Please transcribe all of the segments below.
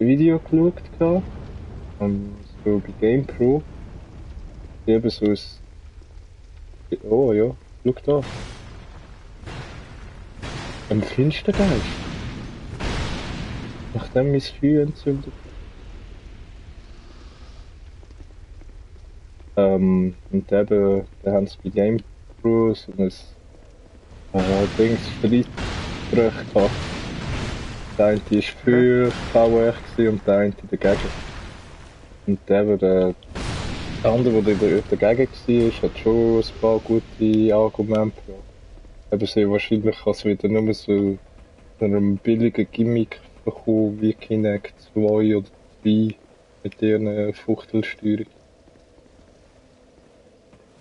Video geschaut gehabt, so bei GamePro, eben so ein, oh ja, schau da, ein Finstergeist, nachdem mein Feuer entzündet. Und eben, da haben sie bei GamePro so ein Dings Streitgespräch gehabt. Der eine war für VR und der eine dagegen. Und der andere, der dagegen war, hat schon ein paar gute Argumente gehabt. Eben sehr wahrscheinlich kann es wieder nur so einem billigen Gimmick bekommen wie Kinect 2 oder 3 mit ihren Fuchtelsteuerung.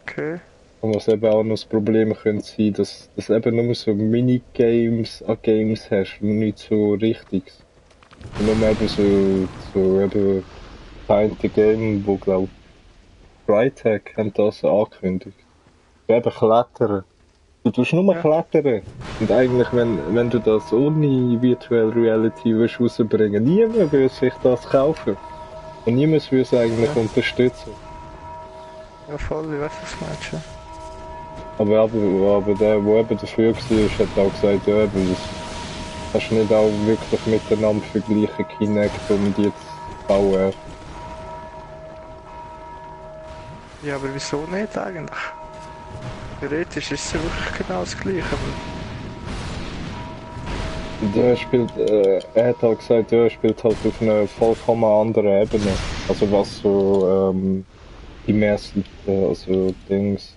Okay. Und was eben auch noch das Problem könnte sein, dass eben nur so Minigames an Games hast und nicht so richtiges. Und nur eben so eben kein Game, wo glaub Crytek haben das angekündigt. Eben Klettern. Du tust nur klettern. Und eigentlich, wenn du das ohne Virtual Reality willst rausbringen, niemand würde sich das kaufen. Und niemand würde es eigentlich unterstützen. Ja, voll, ich weiß, was du meinst, ja. Aber der, der eben dafür war, hat auch gesagt, ja, eben, das kannst du nicht auch wirklich miteinander vergleichen, Kinect und jetzt VR. Ja, aber wieso nicht eigentlich? Theoretisch ist es ja wirklich genau das gleiche, aber... Der spielt, er hat halt gesagt, ja, er spielt halt auf einer vollkommen anderen Ebene. Also was so, Immersive, also Dings,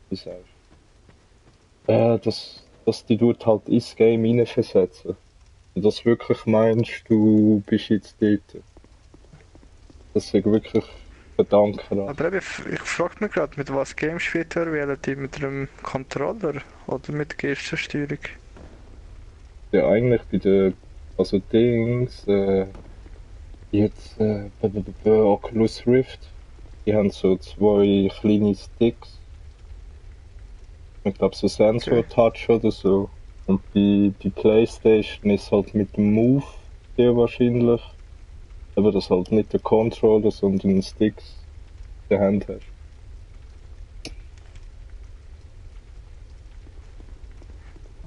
wie sagst du? Dass die dort halt ins Game reinversetzen. Und dass wirklich meinst, du bist jetzt dort. Das ist wirklich verdanken. Aber eben, ich frage mich gerade, mit was Games Virtual Reality? Mit einem Controller oder mit Gestensteuerung? Ja, eigentlich bei der, also Dings, jetzt, Oculus Rift, die haben so zwei kleine Sticks. Ich glaube so Sensor Touch oder so. Und bei PlayStation ist halt mit dem Move sehr wahrscheinlich. Aber das halt nicht der Controller, sondern Sticks in der Hand hast.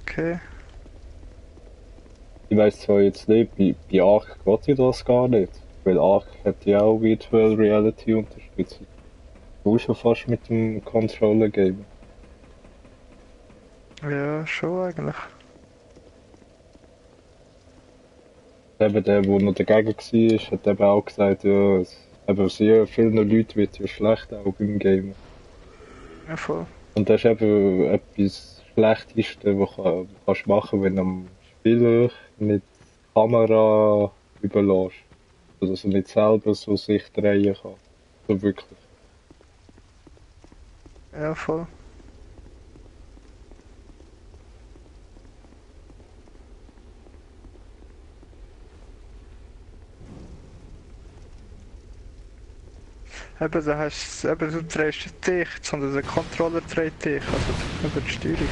Okay. Ich weiss zwar jetzt nicht, bei Arc geht ja das gar nicht. Weil Arc hat ja auch Virtual Reality Unterstützung. Du musst ja fast mit dem Controller gamen. Ja, schon eigentlich. Eben der noch dagegen war, hat eben auch gesagt, ja, eben sehr vielen Leuten wird ja schlecht auch beim Gamen. Ja, voll. Und das ist eben etwas Schlechteste, was du kannst machen, wenn du am Spieler nicht die Kamera überlässt. Also dass er nicht selber so sich drehen kann. So wirklich. Ja, voll. Eben, da hast eben, du drehst dich, sondern der Controller dreht dich, also über die Steuerung.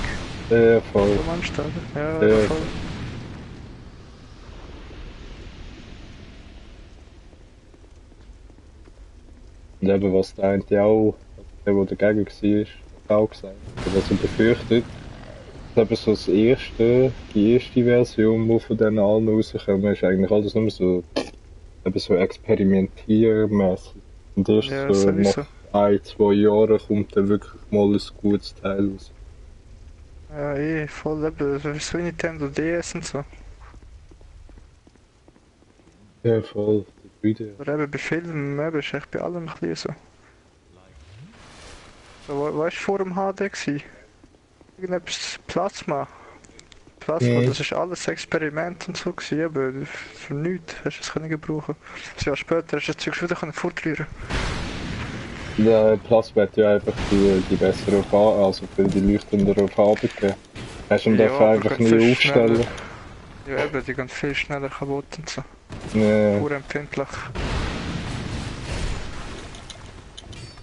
Ja, voll. So meinst du, oder? Ja, Ja. voll. Und eben was der eine auch, der dagegen war, hat auch gesagt. Also was er befürchtet, dass eben so die erste Version, die von diesen allen rauskommt, ist eigentlich alles nur so, eben so experimentiermäßig. Und erst Ja, so sowieso. nach 1, 2 Jahren kommt dann wirklich mal ein gutes Teil raus. Ja, voll eben, so wie Nintendo DS und so. Ja, voll. Die 3D. Aber eben bei Filmen, eben, ist echt bei allem ein bisschen so. So, weißt du, vor dem HD gsi? Irgendetwas Plasma. Plasma, das ist alles Experiment und so gewesen, aber für nichts hast du es können gebrauchen. Ein Jahr später hast du das Zeug schon wieder können fortrühren. Der Plasma hat ja einfach die bessere Farbe, also für die leuchtendere Farbe gegeben. Hast du ihn dafür aber einfach gehen nie viel aufstellen? schneller. Ja eben, die gehen viel schneller kaputt und so. Nee. Urempfindlich.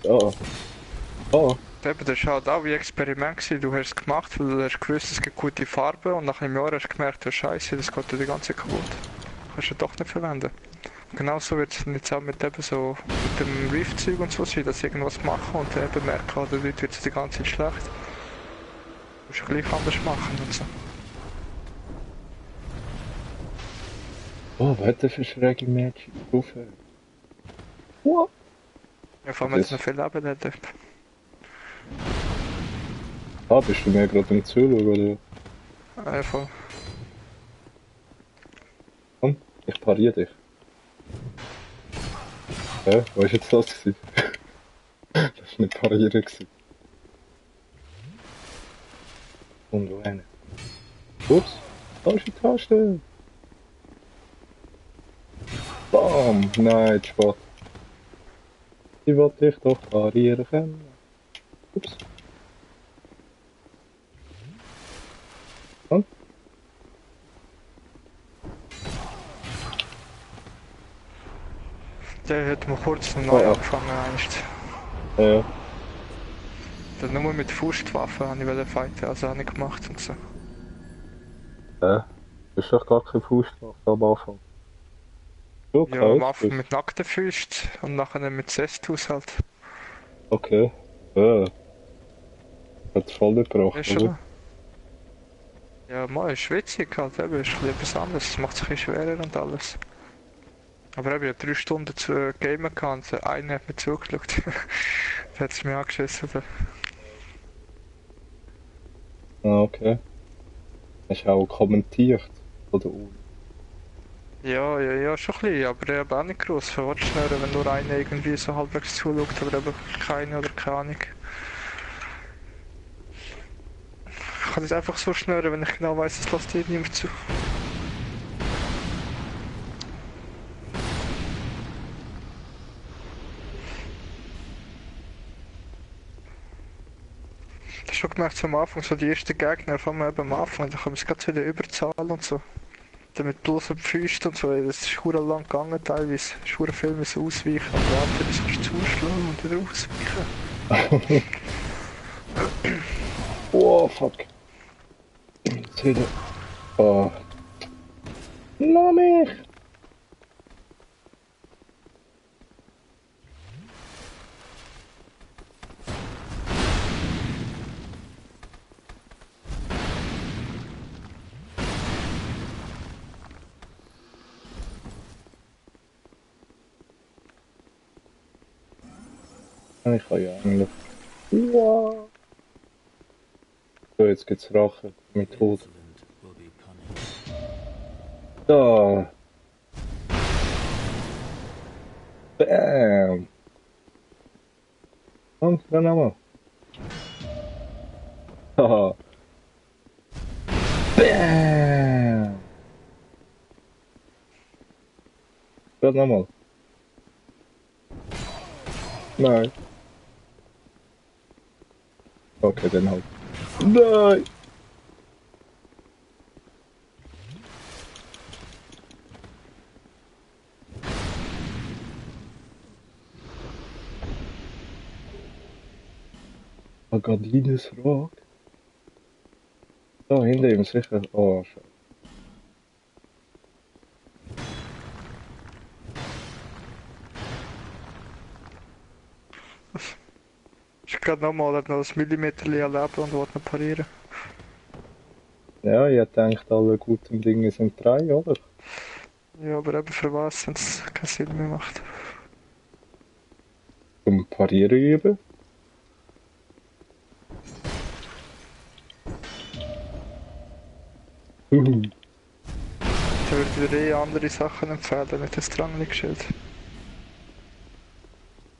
Oh. Oh. Eben, das war halt auch wie ein Experiment gewesen. Du hast es gemacht, weil du hast gewusst, es gibt gute Farben und nach einem Jahr hast du gemerkt, oh Scheiße, das geht dir die ganze Zeit kaputt. kannst du doch nicht verwenden. Genauso wird es jetzt auch mit eben so mit dem Rift-Zeug und so sein, dass sie irgendwas machen und dann eben merken, oh, der Leute wird es die ganze Zeit schlecht. Du musst gleich anders machen und so. Oh, was hat der für schräge Mädchen drauf? What? Ja, vor allem wenn es noch viel Leben hat. Ah, bist du mir gerade im Zuschauen, oder? Voll. Komm, ich pariere dich. Hä? Was war jetzt das gewesen? Das war nicht parieren gewesen. Und wo hin? Ups, falsche Taste. Bam! Nein, Spott. Die wollte ich doch parieren können. Ups. Und? Der hat mal kurz neu angefangen eigentlich. Ja. Dann nur mit Faustwaffen habe ich fighten, also habe ich gemacht und so. Du hast doch gar keinen Fuß gemacht am Anfang. Okay, Ja, am Anfang mit nackten Füßen und nachher mit Cestus halt. Okay. Hat's voll nicht gebraucht, Ist oder? schon. Ja, mal ist witzig halt, eben, ist etwas anderes, es macht es ein bisschen schwerer und alles. Aber eben, ich habe 3 Stunden zu gamen gehabt und einer hat mir zugeschaut. Da hat es mich angeschissen. Ah, okay. Hast du auch kommentiert? Oder? Ja, schon ein bisschen, aber ich habe auch nicht groß verwatschen, wenn nur einer irgendwie so halbwegs zuschaut, aber eben keine oder keine Ahnung. Ich kann das einfach so schnurren, wenn ich genau weiss, es lässt niemand zu. Das hast du schon gemerkt, so am Anfang, so die ersten Gegner, vor allem eben am Anfang, da kann man es gerade wieder überzahlen und so. Dann mit bloßen Pfüsten und so, das ist verdammt lang gegangen teilweise. Es ist verdammt viel müssen ausweichen und warten, bis kannst du zuschlagen und wieder ausweichen. Oh, fuck. Jetzt wieder. Oh. Lass mich! Ich kann ja eigentlich. Wow. So, jetzt gibt's Rache mit Tod. Da! Bam! Und dann nochmal. Haha. Bam! Dann nochmal. Nein. Okay, dann halt. Nein! Agadines Rock? Da, hinter ihm sicher. Oh, scheiße. Ich gerade nochmal, hat noch ein Millimeter erleben und wollte noch parieren. Ja, ich denke, alle guten Dinge sind 3, oder? Ja, aber eben für was, wenn es keinen Sinn mehr macht. Zum Parieren üben. Da würde ich dir andere Sachen empfehlen, nicht das Drangli-Schild.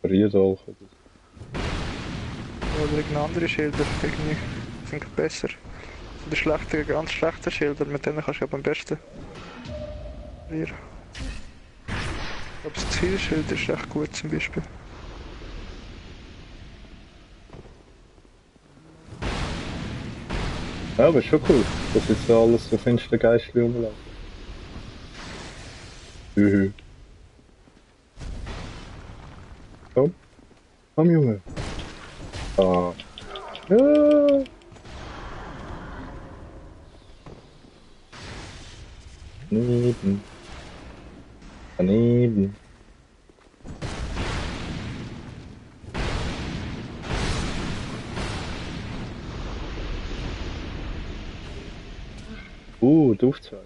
Parierdolch. Oder irgendeine andere Schilder, irgendwie sind besser. So die schlechten, ganz schlechten Schilder, mit denen kannst du am besten parieren. Ich glaube, das Zielschild ist echt gut zum Beispiel. Ja, aber ist schon cool. Das ist so alles so finster Geistli rumlaufen. Komm. Komm, Junge. Ah. Ja. Neben. Daneben. Duftzeit.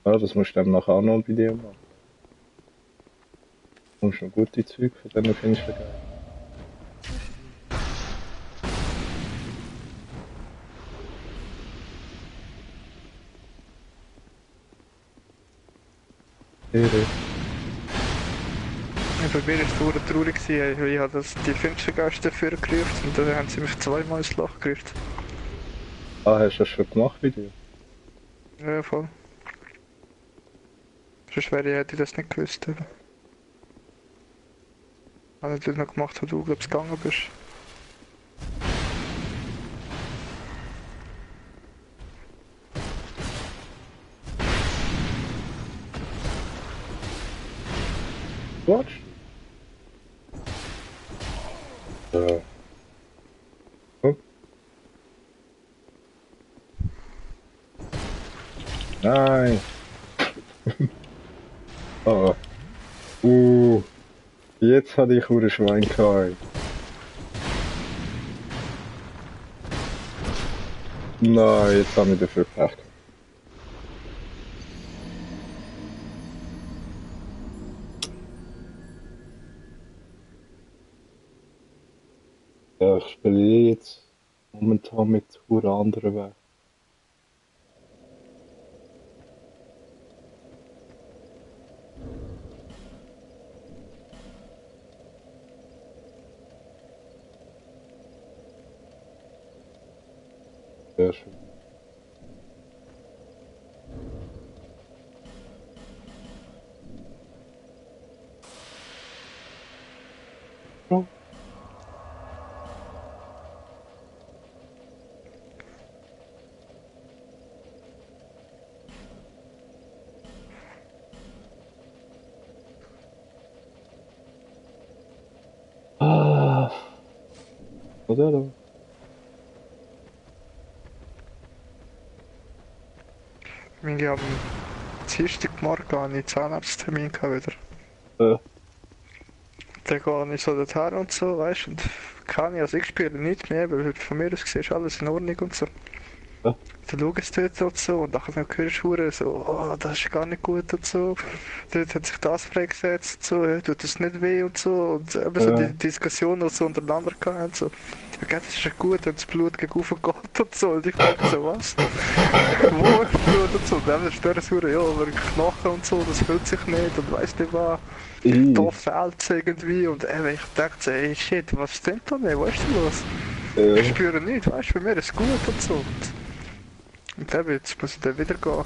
Ja, das musst du dann nachher auch noch bei dir machen. Du musst noch gute Zeug von denen findest du geil. Irre. Ja, bei mir war es verdammt traurig, weil ich habe die Finstergeister dafür gerufen und dann haben sie mich zweimal ins Loch gerufen. Ah, hast du das schon gemacht bei dir? Ja, voll. Sonst hätte ich das nicht gewusst. Eben. Habe ich das noch gemacht, wo du, glaubst, gegangen bist. Watch? Ja. Oh. Nein! Oh. Jetzt hatte ich ein Schwein gehabt. Nein, jetzt haben wir dafür Pech. Ja, ich spiele jetzt momentan mit anderen Weg. Sehr schön. Ja. Ah, oder da? Ich habe am Dienstagmorgen einen Zahnarzttermin gehabt wieder. Äh, Dann gehe ich so dorthin und so, weißt du, und kann ich, also ich spüre nichts mehr, weil von mir aus gesehen ist alles in Ordnung und so. äh, Dann schauen sie dort und so und nachher hörst du hure so, oh, das ist gar nicht gut und so. Dort hat sich das freigesetzt und so, ja, tut das nicht weh und so. Und eben so die äh, Diskussion, die sie untereinander hatten, so, ja, das ist ja gut, wenn das Blut gegen oben geht und so. Und ich dachte so, was? Wo ist Blut und so? Und dann stören sie hure, ja, aber Knochen und so, das fühlt sich nicht und weiss nicht was. Da i, fehlt es irgendwie und eben, ich dachte so, ey shit, was stimmt da nicht, weißt du was? Ich äh, spüre nicht, weißt du, bei mir ist es gut und so. Und eben, jetzt muss ich dann wieder gehen.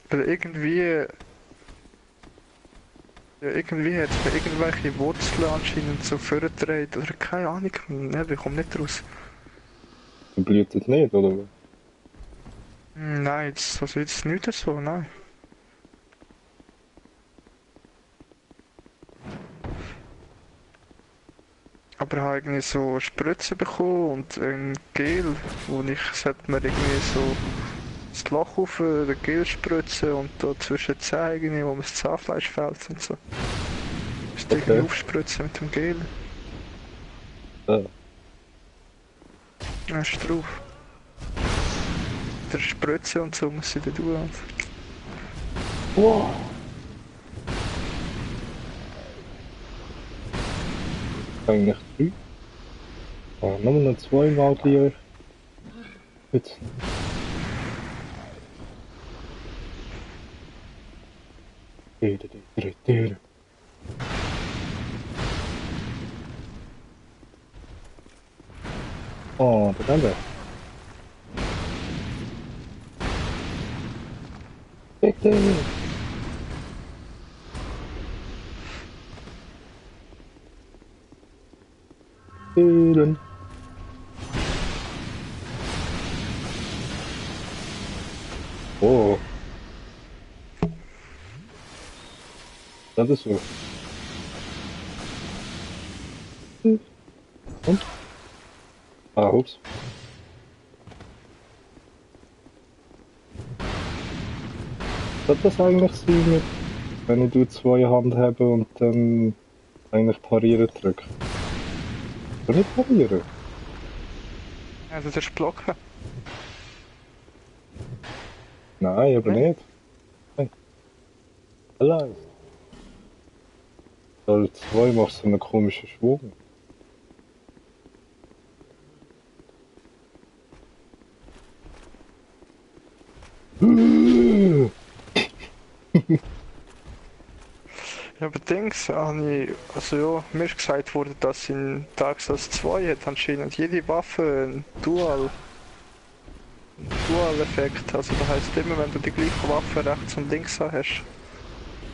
Weil irgendwie hat es mir irgendwelche Wurzeln anscheinend so vorgedreht oder keine Ahnung, ne, ich komme nicht raus. du blutet nicht, oder was? Nein, jetzt nicht so, nein. Aber ich habe irgendwie so Spritzen bekommen und ein Gel, wo ich sollte mir irgendwie so das Loch auf den Gel spritzen und da zwischen den Zähnen, irgendwie, wo mir das Zahnfleisch fehlt und so. Ist irgendwie Okay. aufspritzen mit dem Gel. Ja. Dann ist drauf. Der Spritze und so muss ich da tun. Wow. Eigentlich 3. Ah, nur noch 2 Mal gleich. Jetzt. Dere. Oh, da kann der. Bitte. Höhlen. Oh, das ist so. Und? Ah, ups. Soll das eigentlich sein, mit, wenn ich du zwei Hand habe und dann eigentlich parieren drücke? Soll nicht parieren? Also das ist blocken. Nein, aber Nein. nicht. Nein. Allein. Soll zwei machst so einen komischen Schwung. Ja, aber Dings habe ich, also ja, mir ist gesagt worden, dass in Dark Souls 2 hat anscheinend jede Waffe einen Dual-Effekt. Also das heisst immer, wenn du die gleiche Waffe rechts und links hast,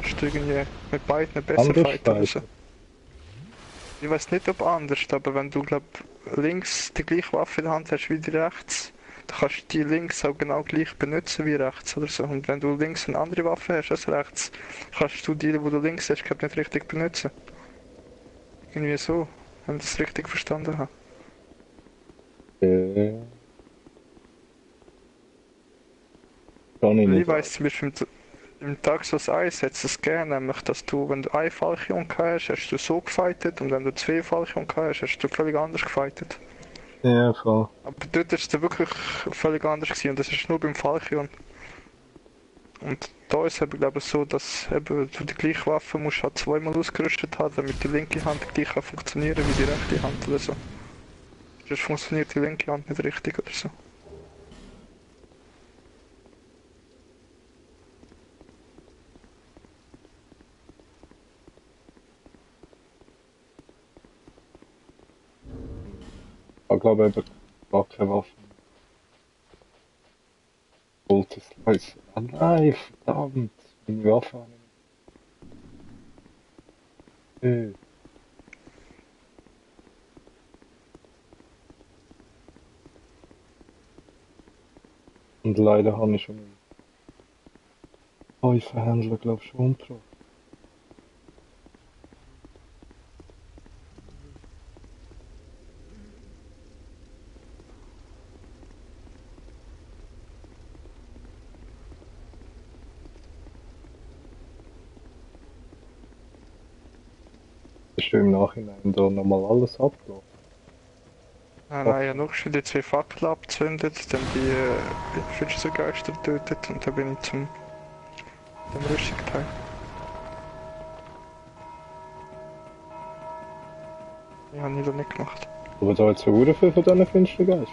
kannst du irgendwie mit beiden besser Anders fighten oder so. fighten. Ich weiß nicht, ob anders, aber wenn du glaub links die gleiche Waffe in der Hand hast wie die rechts, dann kannst du die links auch genau gleich benutzen wie rechts oder so. Und wenn du links eine andere Waffe hast als rechts, kannst du die, wo du links hast, glaub nicht richtig benutzen. Irgendwie so, wenn ich das richtig verstanden habe. Kann ich Weil nicht ich sagen. weiss zum Beispiel im Dark Souls 1 hat es gerne, nämlich, dass du, wenn du eine Fallchung hast, hast du so gefightet und wenn du zwei Fallchungen hast, hast du völlig anders gefightet. Ja, voll. Aber dort ist es wirklich völlig anders gewesen und das ist nur beim Falchion. Und da ist es eben, glaube ich, so, dass eben du die gleiche Waffe musst halt zweimal ausgerüstet haben, damit die linke Hand gleich kann funktionieren wie die rechte Hand oder so. Sonst funktioniert die linke Hand nicht richtig oder so. Ich glaube eben, gar keine Waffen. Wollte Slice. Ah nein, verdammt. Meine Waffe habe ich nicht. Und leider habe ich schon einen Häufenhändler, glaube ich, schon umgebracht. Ist im Nachhinein da nochmal alles abgelaufen. Ah, nein, ja, Waffen. noch schnell die zwei Fackeln abgezündet, dann die Finstergeister getötet und dann bin ich zum dem Rüstungsteil. Ja, habe ich da nicht gemacht. Aber da hat es so viel von diesen Finstergeist.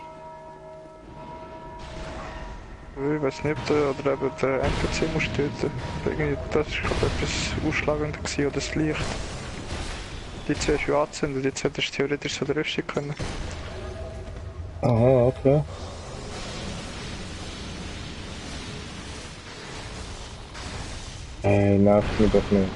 Ich weiß nicht, ob der, oder eben der NPC muss töten. Irgendwie, das war gerade etwas ausschlagender gewesen, oder das Licht. Die zwei hast du angezündet, jetzt hättest du theoretisch so der Rüstung können. Aha, okay. Ey, nervt mich doch nicht.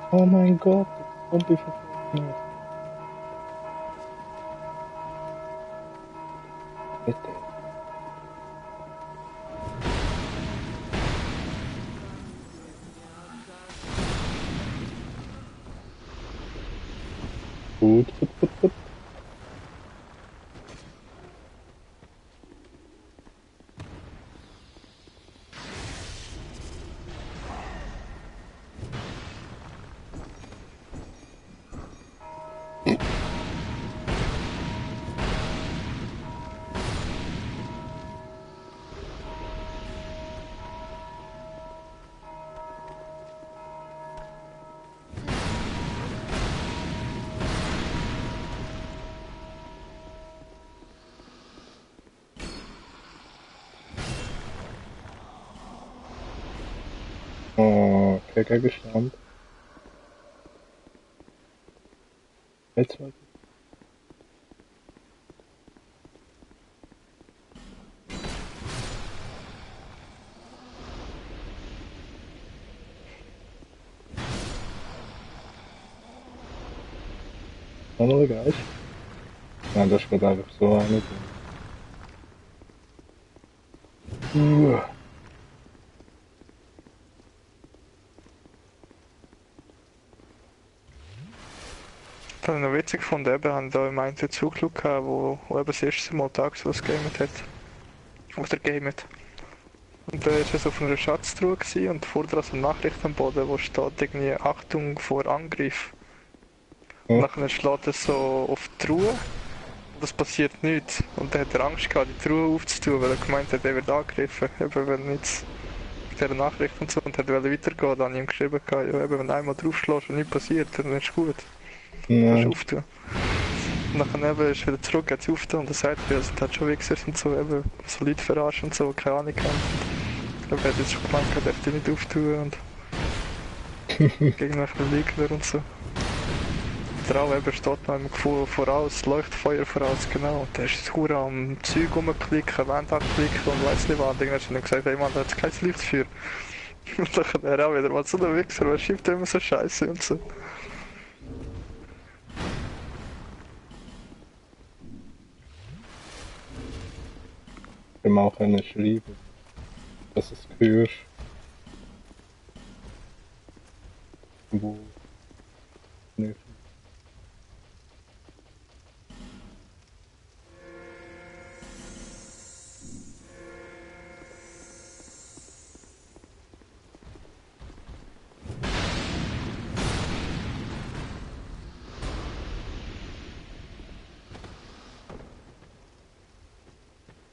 Oh mein Gott, das Zombie verfolgt mich. Bitte. Gut, gut, gut, gut. Oh, kein Gegenstand. Jetzt mal. Nochmal ein Geist? Nein, das ist gerade einfach so einer. Das habe ich noch witzig gefunden, eben, haben da im einen Zug gehabt, wo eben das erste Mal tagslos gegamet hat. Oder gamet. Und da war es auf einer Schatztruhe gewesen, und vor dran so eine Nachricht am Boden, wo steht irgendwie Achtung vor Angriff. Und Ja. nachher schlägt es so auf die Truhe und es passiert nichts. Und dann hat er Angst gehabt, die Truhe aufzutun, weil er gemeint hat, er wird angegriffen. Eben wenn jetzt auf dieser Nachricht und so, und hat weitergehen, dann habe ich ihm geschrieben, ja, eben, wenn du einmal draufschlägst und nichts passiert, dann ist es gut. Du kannst Nein. auftun. Und dann eben ist wieder zurück, hat es aufgetan und er sagt, ja, es hat schon Wichser und so, eben, so Leute verarscht und so, keine Ahnung haben. Und er hat jetzt schon gemeint, er darf die nicht auftun und gegen irgendwelche Lügner und so. Der auch eben steht noch im Gefühl voraus, Leuchtfeuer voraus, genau. Und der ist jetzt hure am Zeug rumklicken, Wand anklicken und weiss nicht was. Und irgendwann hat er gesagt, hey Mann, da hat kein Licht für. Und dann kann er auch wieder, was so ein Wichser, was schiebt immer so Scheiße und so. Ich kann auch können schreiben, dass es hörst, wo nicht.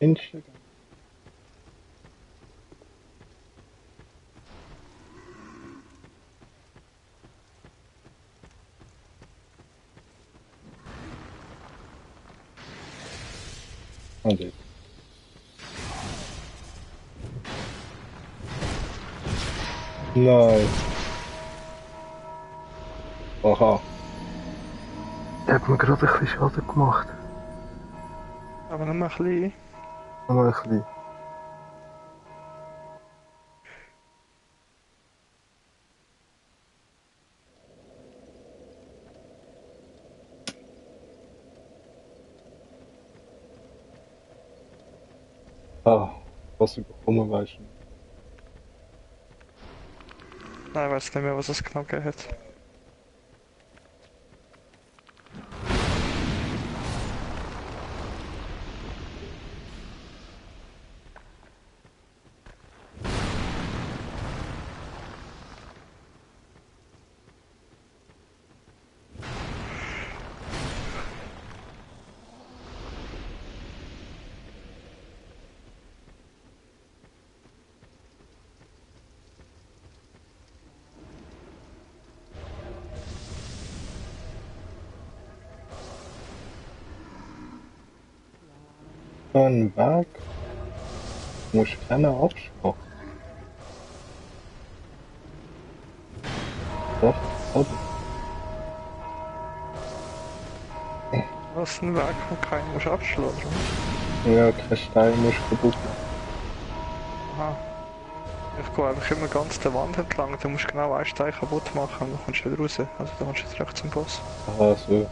Instagram. Also, nein. Aha. Der hat mir gerade ein bisschen Schaden gemacht. Aber noch mal ein bisschen. Nochmal ein bisschen. Ah, was ich bekommen weiß ich nicht. Nein, ich weiß nicht mehr, was es genau gegeben hat. So ein Weg muss keiner absprachen. Doch, oder? Was ein Weg, wo keinen musst abschlagen. Ja, kein Stein muss kaputt machen. Aha. Ich gehe einfach immer ganz der Wand entlang, du musst genau einen Stein kaputt machen und dann kommst du wieder raus. Also dann kommst du direkt zum Boss. Aha, so.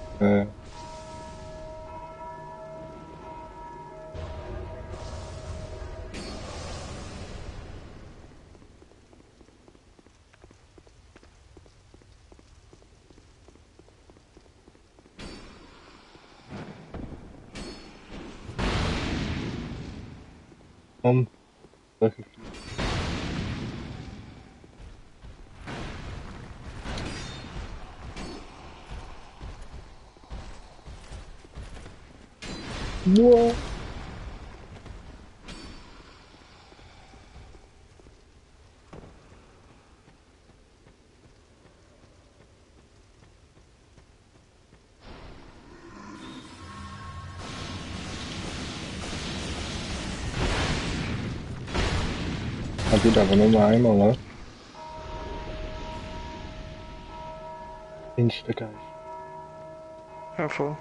Komm, solche Nur. Hat jeder aber nur einmal, ne? Insta-Geist. Ja, voll.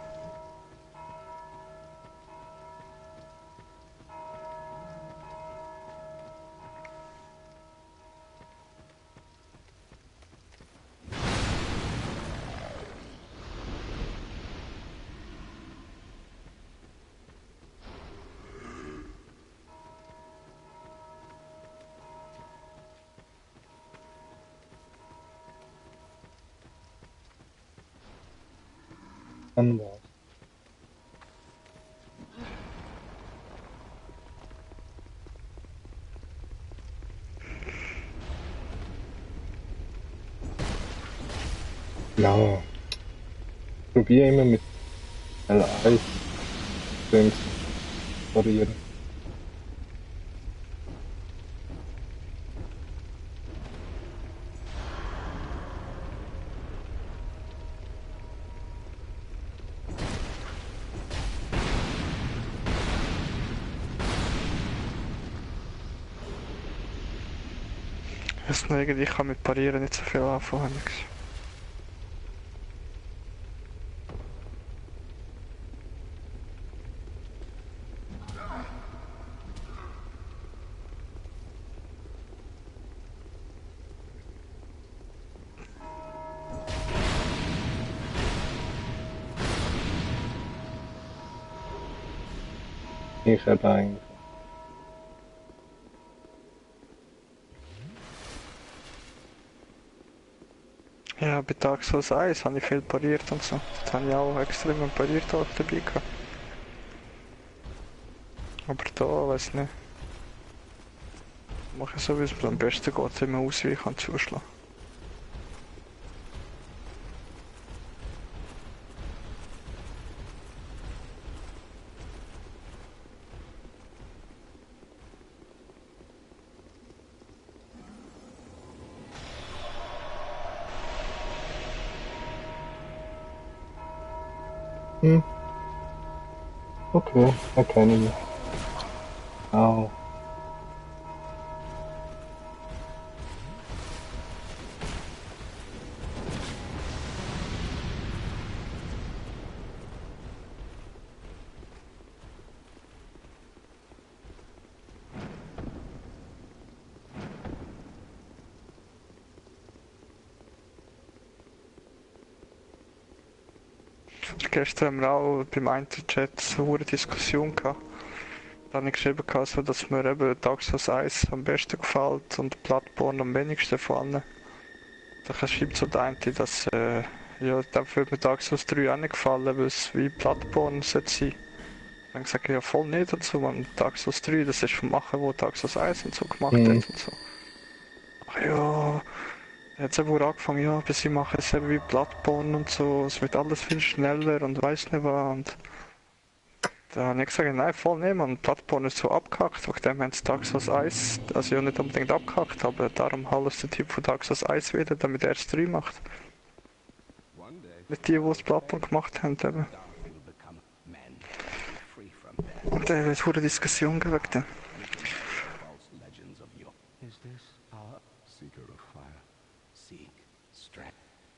Dann war's. Ja, probier immer mit L1 Dings parieren. Ich weiß noch irgendwie, ich kann mit Parieren nicht so viel anfangen. Ich habe eigentlich. Ja, bei Dark Souls 1 habe ich viel pariert und so. Da habe ich auch extrem pariert auch dabei gehabt. Aber da, weiß nicht. Mache ich so, wie es mir am besten geht, immer ausweichen und zuschlagen. Hm, okay, erkenne ich. Au. Gestern haben wir auch beim einen Chat so eine Diskussion gehabt. Da habe ich geschrieben, also, dass mir eben Dark Souls 1 am besten gefällt und Bloodborne am wenigsten von allen. Da schreibt so der eine, dass ja, dann würde mir Dark Souls 3 auch nicht gefallen, weil es wie Bloodborne sollte sein. Dann gesagt, ja voll nicht und so, man, Dark Souls 3, das ist vom Machen, wo Dark Souls 1 und so gemacht Hm, hat und so. Ach ja, jetzt haben wir angefangen, ja, aber sie machen es eben wie Bloodborne und so, es wird alles viel schneller und weiß nicht was und da habe ich gesagt, nein, voll nicht, man, Bloodborne ist so abgehackt, wegen dem haben sie Dark Souls 1, also ja nicht unbedingt abgehackt, aber darum haltet der Typ von Dark Souls 1 wieder, damit er es 3 macht. Nicht die, die es Bloodborne gemacht haben, eben. Und da wird eine Diskussion wegen dem.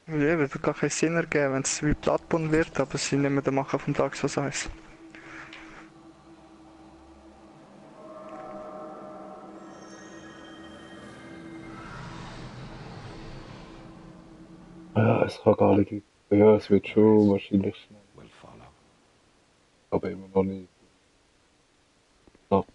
Ja, würde gar keinen Sinn ergeben, wenn es wie Bloodborne wird, aber sie nicht mehr den Machen vom Dark Souls 1. ja, es kann gar nicht. Ja, es wird schon wahrscheinlich schnell. Aber immer noch nicht. Ab.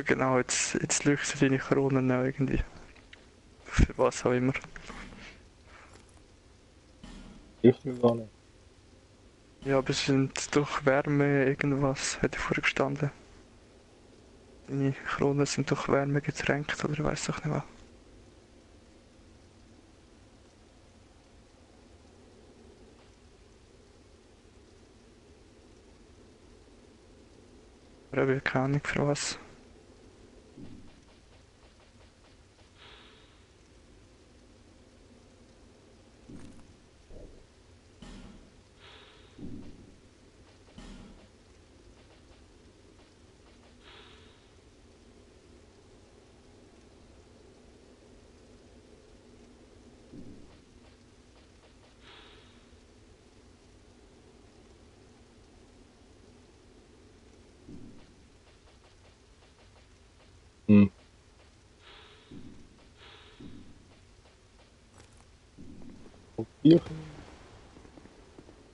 Genau, jetzt leuchten deine Kronen auch irgendwie. Für was auch immer. Hilft mir gar nicht. Ja, aber sie sind durch Wärme irgendwas, hätte ich vorher gestanden. Deine Kronen sind durch Wärme getränkt oder weiß doch nicht was. Aber ich habe keine Ahnung für was. Hm. Hier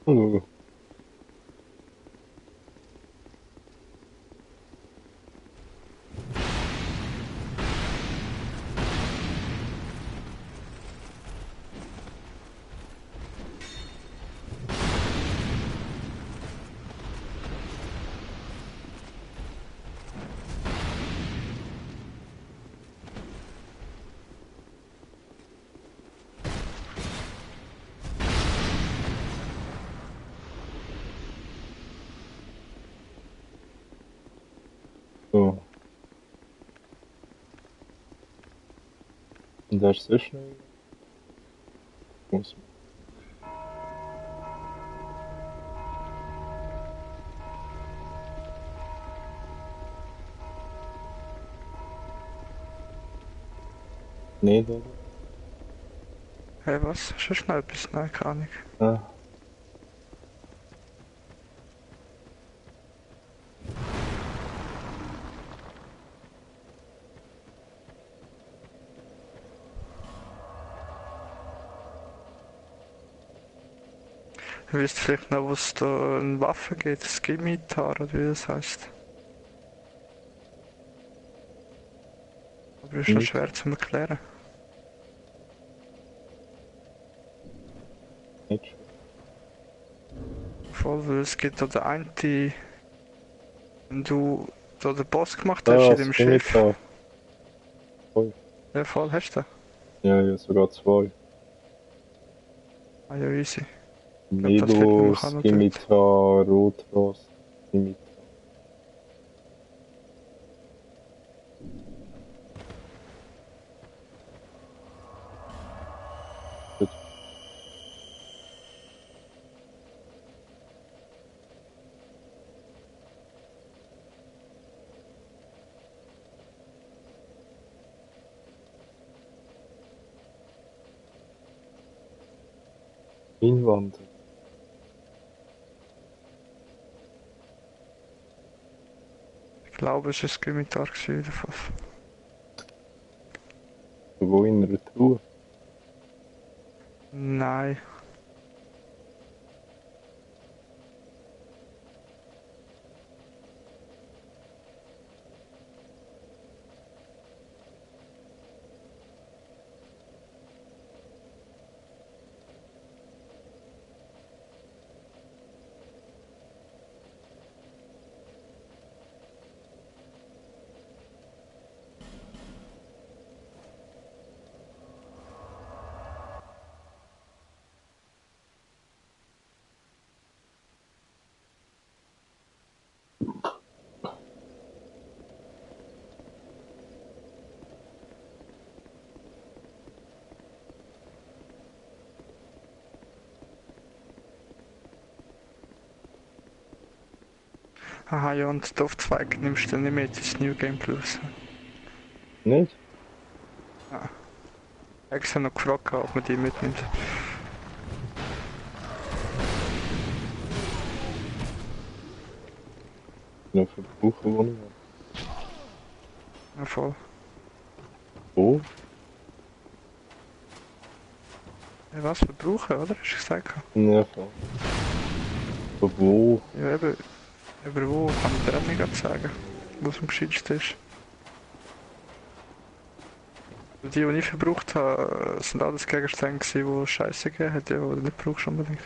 schauen. So. Und da ist so schnell. Muss man. Nicht, oder? Hey, was? Schon schnell etwas? Nein, keine Ahnung. Ah, Du wisst vielleicht noch, wo es da eine Waffe gibt, das Scimitar oder wie das heißt. Aber das ist noch nicht. schwer zu erklären. Nicht. Voll, weil es gibt da den einen, wenn du da den Boss gemacht hast Ah, in dem Schiff. Scimitar. Voll. Ja, voll, hast du den? Ja, ja, sogar zwei. Ah ja, easy. Ich glaube, das fehlt mir Milo, noch auch noch dort. Scimitar, Rotros, Scimitar. Gut. Inwand. Ich glaube, es war ein Scimitar jedenfalls. Wo in einer Truhe. Nein. Aha, ja, und die Aufzweige nimmst du nicht mit ins New Game Plus. Nicht? Ja. Extra noch gefragt, ob man die mitnimmt. Noch verbrauchen, wo nicht. Ja, voll. Wo? Ja, was wir brauchen, oder? Hast du gesagt? Ja, voll. Aber wo? Ja, eben. Aber wo kann ich dir auch nicht sagen, wo es am gescheitsten ist. Die, die ich verbraucht habe, sind alles Gegenstände, die Scheiße gegeben hat, ja, oder nicht brauchst du unbedingt.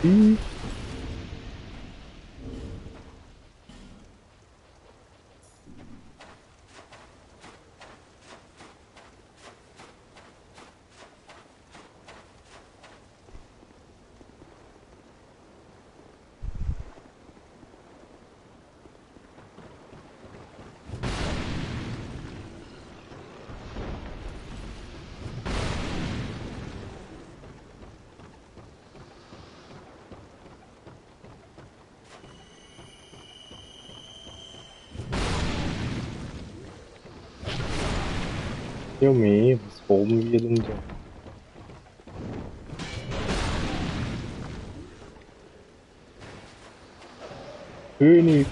Hm. Junge, was haben wir denn da? König!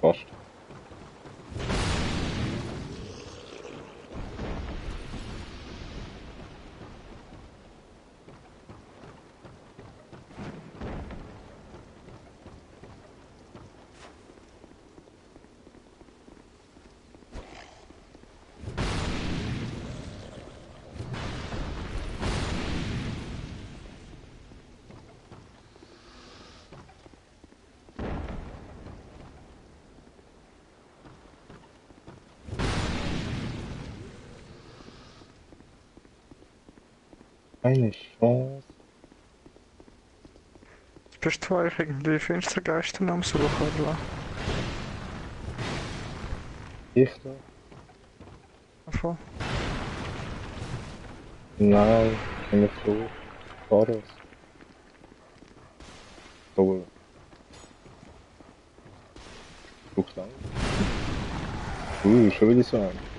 Fast. Eine Chance. Bist du eigentlich irgendwie Finstergeister am Suchen, oder? Ich da? Davon? Nein, ich bin nicht so. Fahrers. Aber. Guck lang. Schon wieder so ein.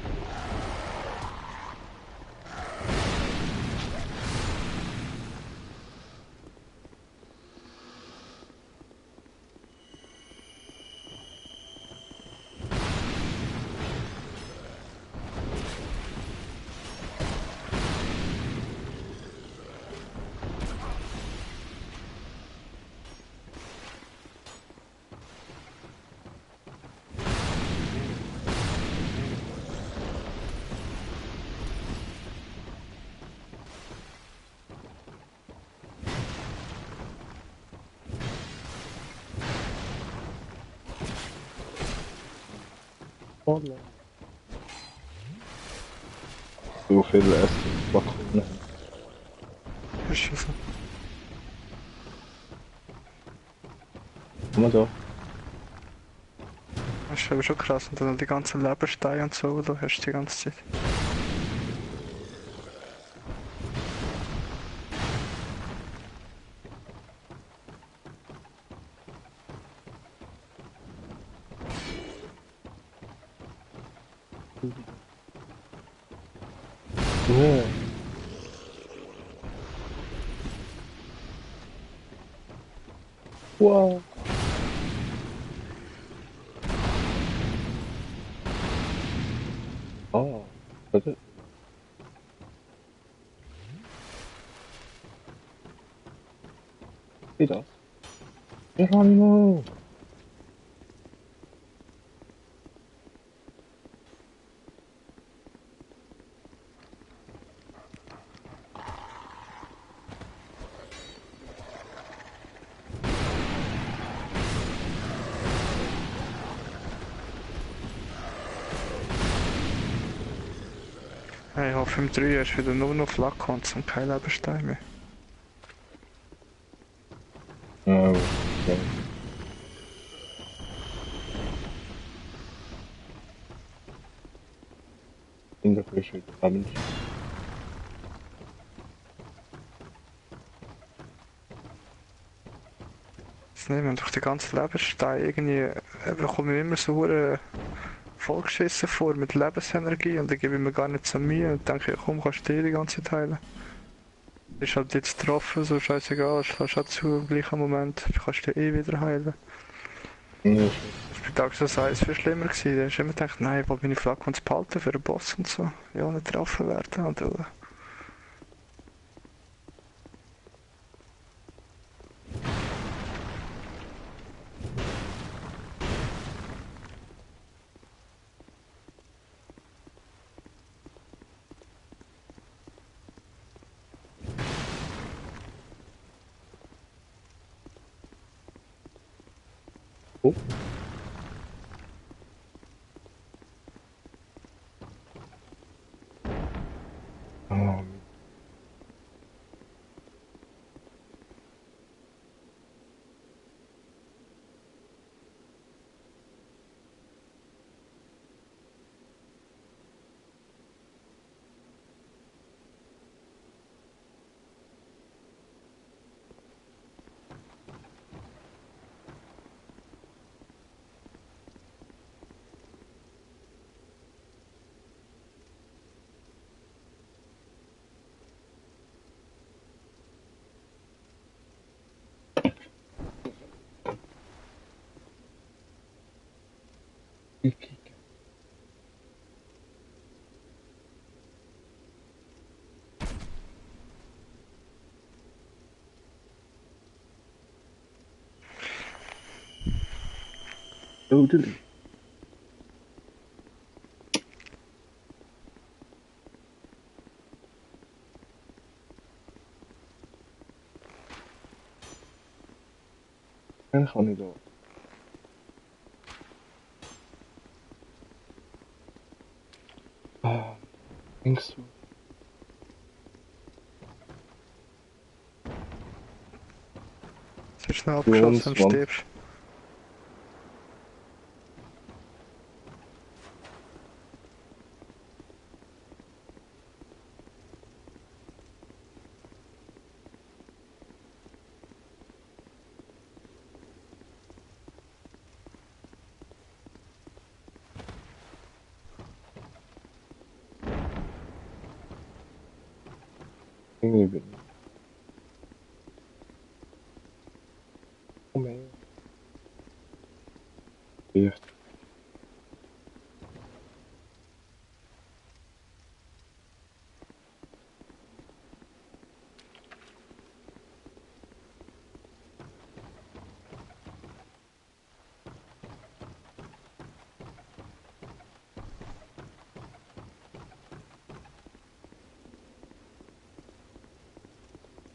So viel Essen. Bakune. Ist das so? Komm mal da. Das ist aber schon krass. Und dann die ganzen Lebersteine und so, da hast du die ganze Zeit. Ja. Wow. Ah, warte. Wie das? Geronimo! Hey, ich hoffe im 3 hast du wieder nur noch Flakons und keine Lebersteine mehr. Oh, okay. In der Fische haben. Das nehmen durch die ganzen Lebersteine irgendwie, bekomme ich immer so vollgeschissen vor mit Lebensenergie und dann gebe ich mir gar nicht so Mühe und denke, ja, komm, kannst du dir die ganze Zeit heilen. Ist halt jetzt getroffen, so scheißegal, schlägst auch zu im gleichen Moment, kannst du dich eh wieder heilen. Ja, Das war bei Dark Souls 1 viel schlimmer gewesen, da hast du immer gedacht, nein, ich will meine Flakons behalten für den Boss und so, ja, nicht getroffen werden und oh. Totally. Ja, kann ich da. Denkst du? Es wird schnell abgeschossen und 22. stirbst. Irgendwie bin ich. Oh mein. Echt.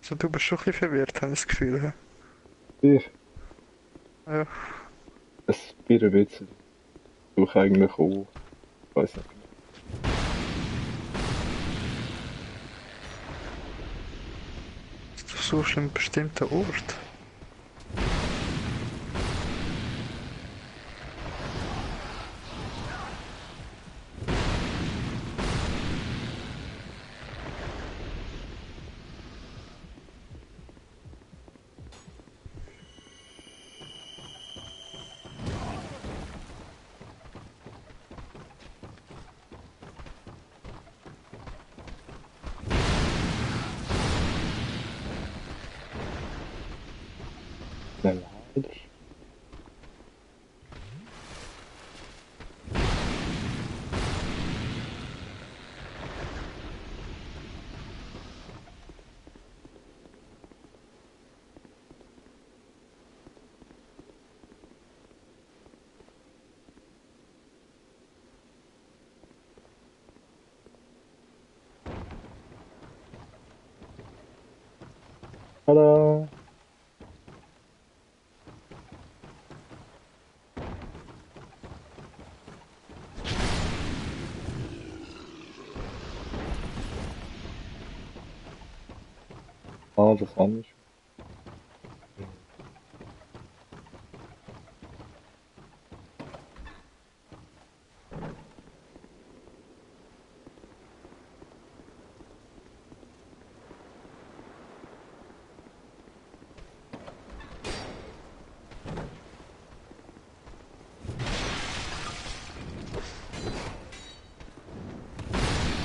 Also du bist schon ein bisschen verwirrt, habe ich das Gefühl. Ich. Ja. Es bin ein bisschen. Ich eigentlich auch. Ich weiß nicht genau. Du suchst einen bestimmten Ort. Nein, leider. Tada! Ah, das kann ich.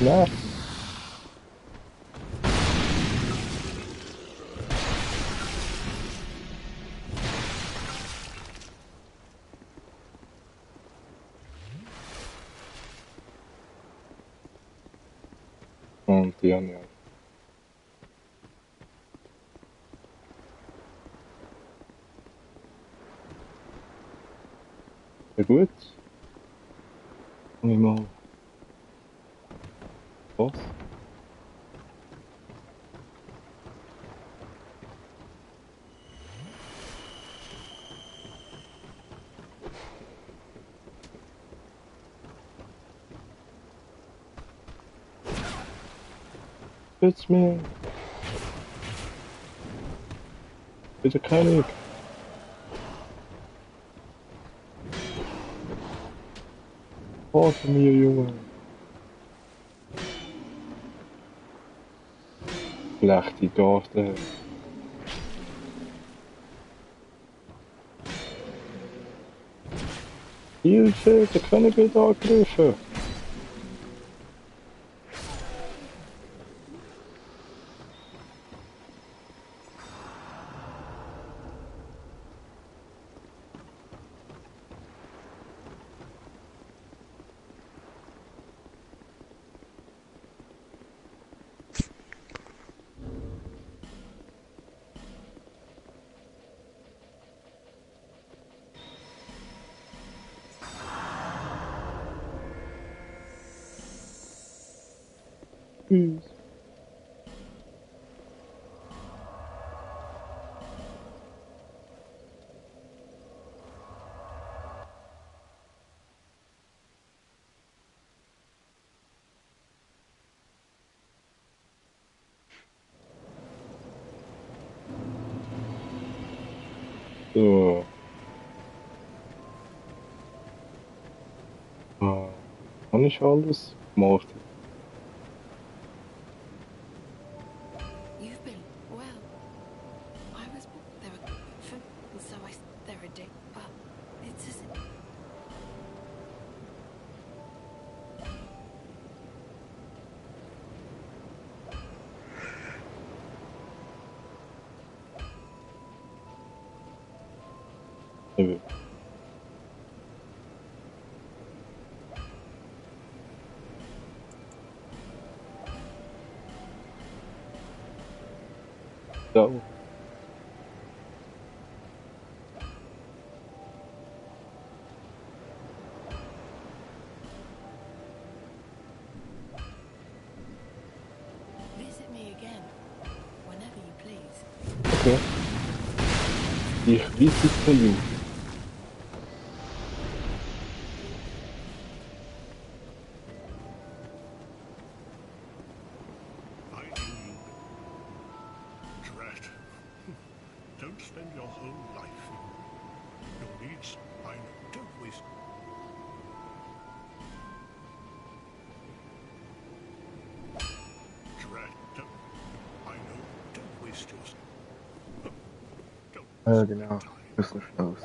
Nein. Und die haben ja. Ja gut. Kann ich mal. Was? Schütz mich! Bitte König! Warte mir, Junge! Schlechte Garten. Hilfe! Der König wird angegriffen! Tschüss. So. Habe ich alles gemacht? You've been well. I was there and so they're a dick, but it's as Evet. Ja. visit me again, whenever you please. Okay. Ich visite you. I knew you. Drat. Don't spend your whole life in your needs. I know. Don't waste. Drat. Don't. I know. Don't waste your. Don't Ja, waste genau. time. Das ist raus.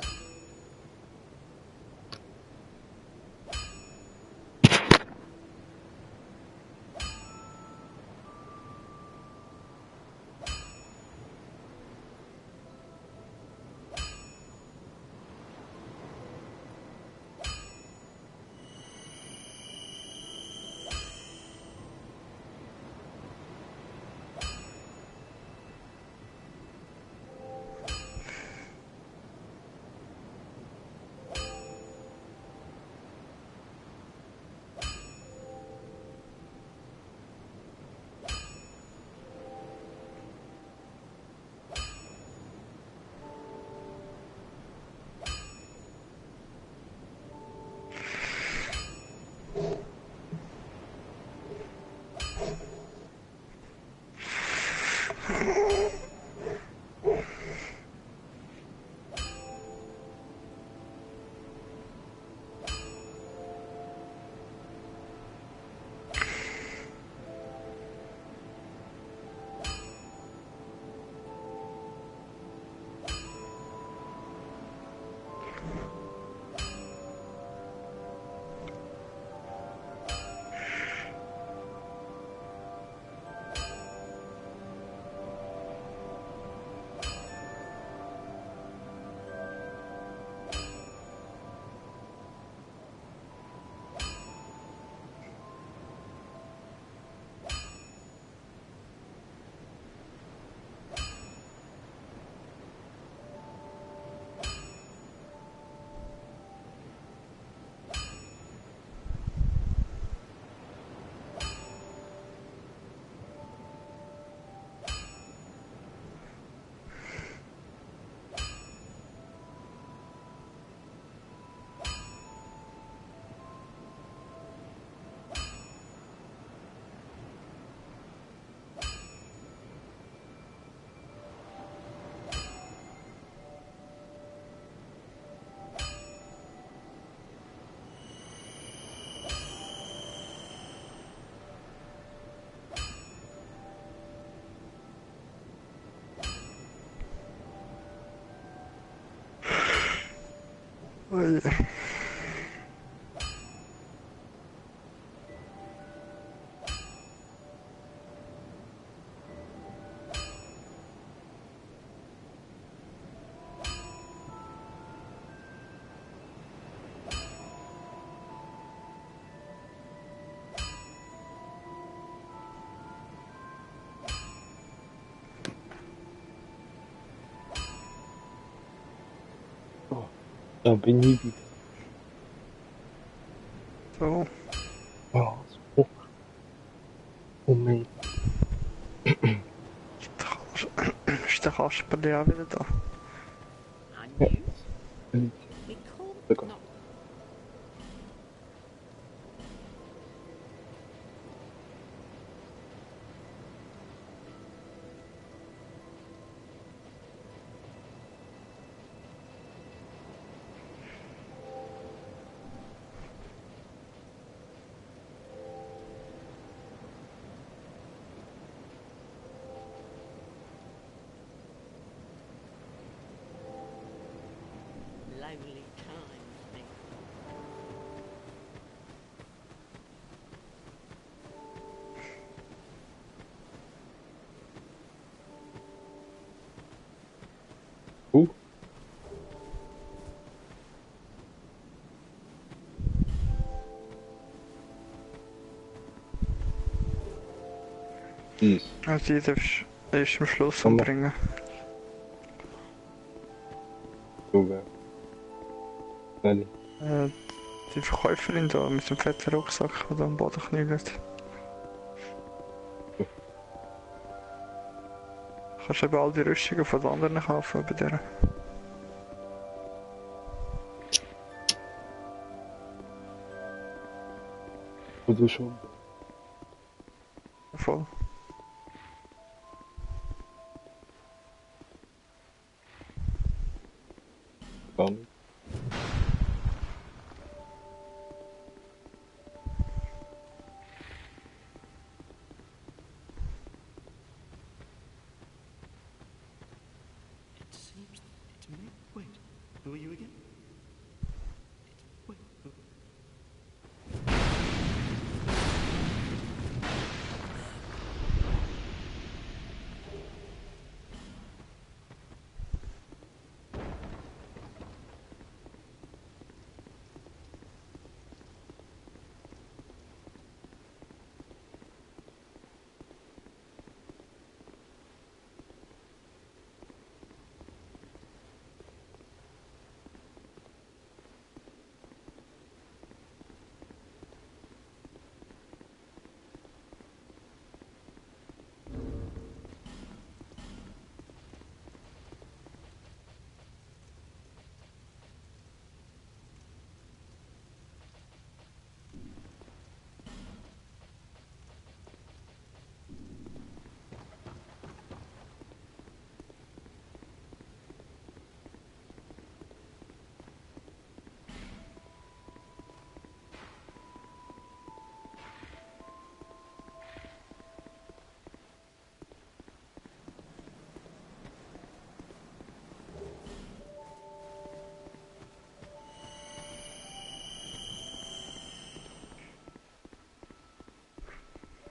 Ui. Oh, da bin ich wieder. So. Ja, so. Moment. Ist der Kasperli auch wieder da? And you? We call Sogar. not lonely times, mate. Uh. Dies. Also die darfst du erst am Schluss Komm. umbringen. So wäre. Welche? Die Verkäuferin da mit dem fetten Rucksack, der da am Boden knüllt. Kannst eben all die Rüstungen von den anderen kaufen bei der. Wo du schon. Voll. Gar nicht. It seems it's me. Wait, who are you again? Wait, who?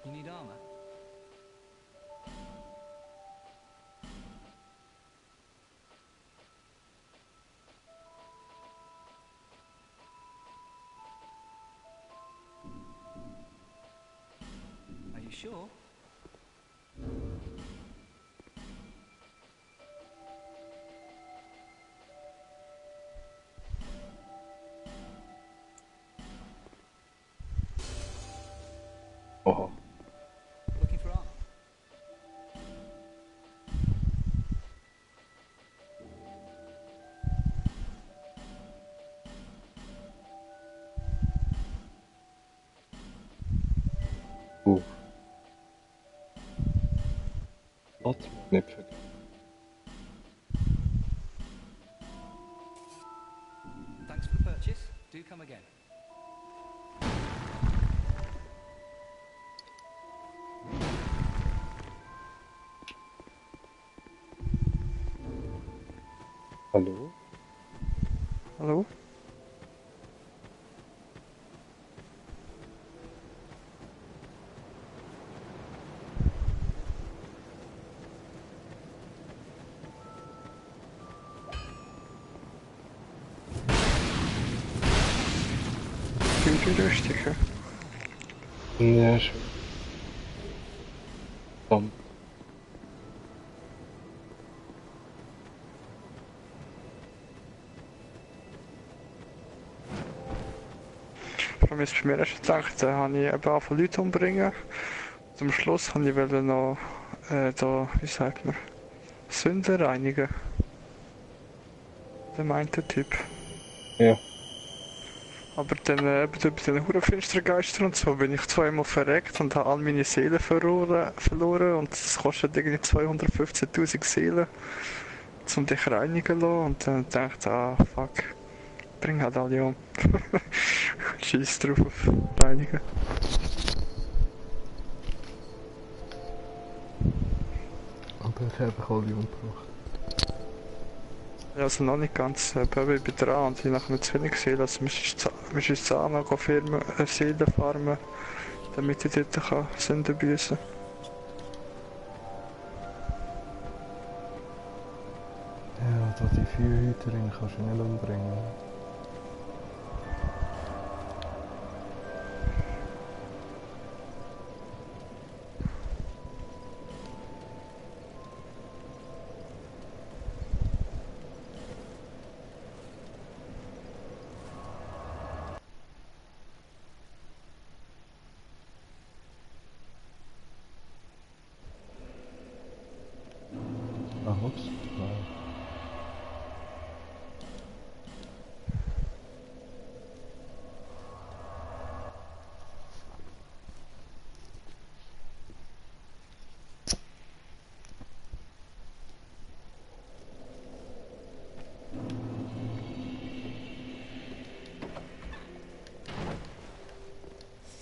You need armor? Are you sure? Oh. Looking for armor? Wat? Nicht vergessen. Thanks for the purchase. Do come again. Hallo? Hallo? Die Rüstungen. Ja, schon. Komm. Vor allem ist bei mir erst gedacht, da habe ich eben auch von Leuten umbringen. Zum Schluss wollte ich noch, wie sagt man, Sünden reinigen. Der meinte Typ. Ja. Aber dann eben bei den Hurenfinsteren Geistern und so bin ich zweimal verreckt und habe all meine Seelen verloren und das kostet irgendwie 215.000 Seelen, um dich reinigen zu lassen. Und dann dachte ich, fuck, bring halt alle um. Scheiß drauf auf Reinigen. Aber ich habe alle umgebracht. Ja, also noch nicht ganz, ich bin dran und ich habe nachher zu wenig gesehen, also wir uns zusammen Seelen farmen, damit ich dort kann Sünden büßen kann. Ja, da die Feuerhüterin kannst du nicht umbringen. Ah, ups. Nein.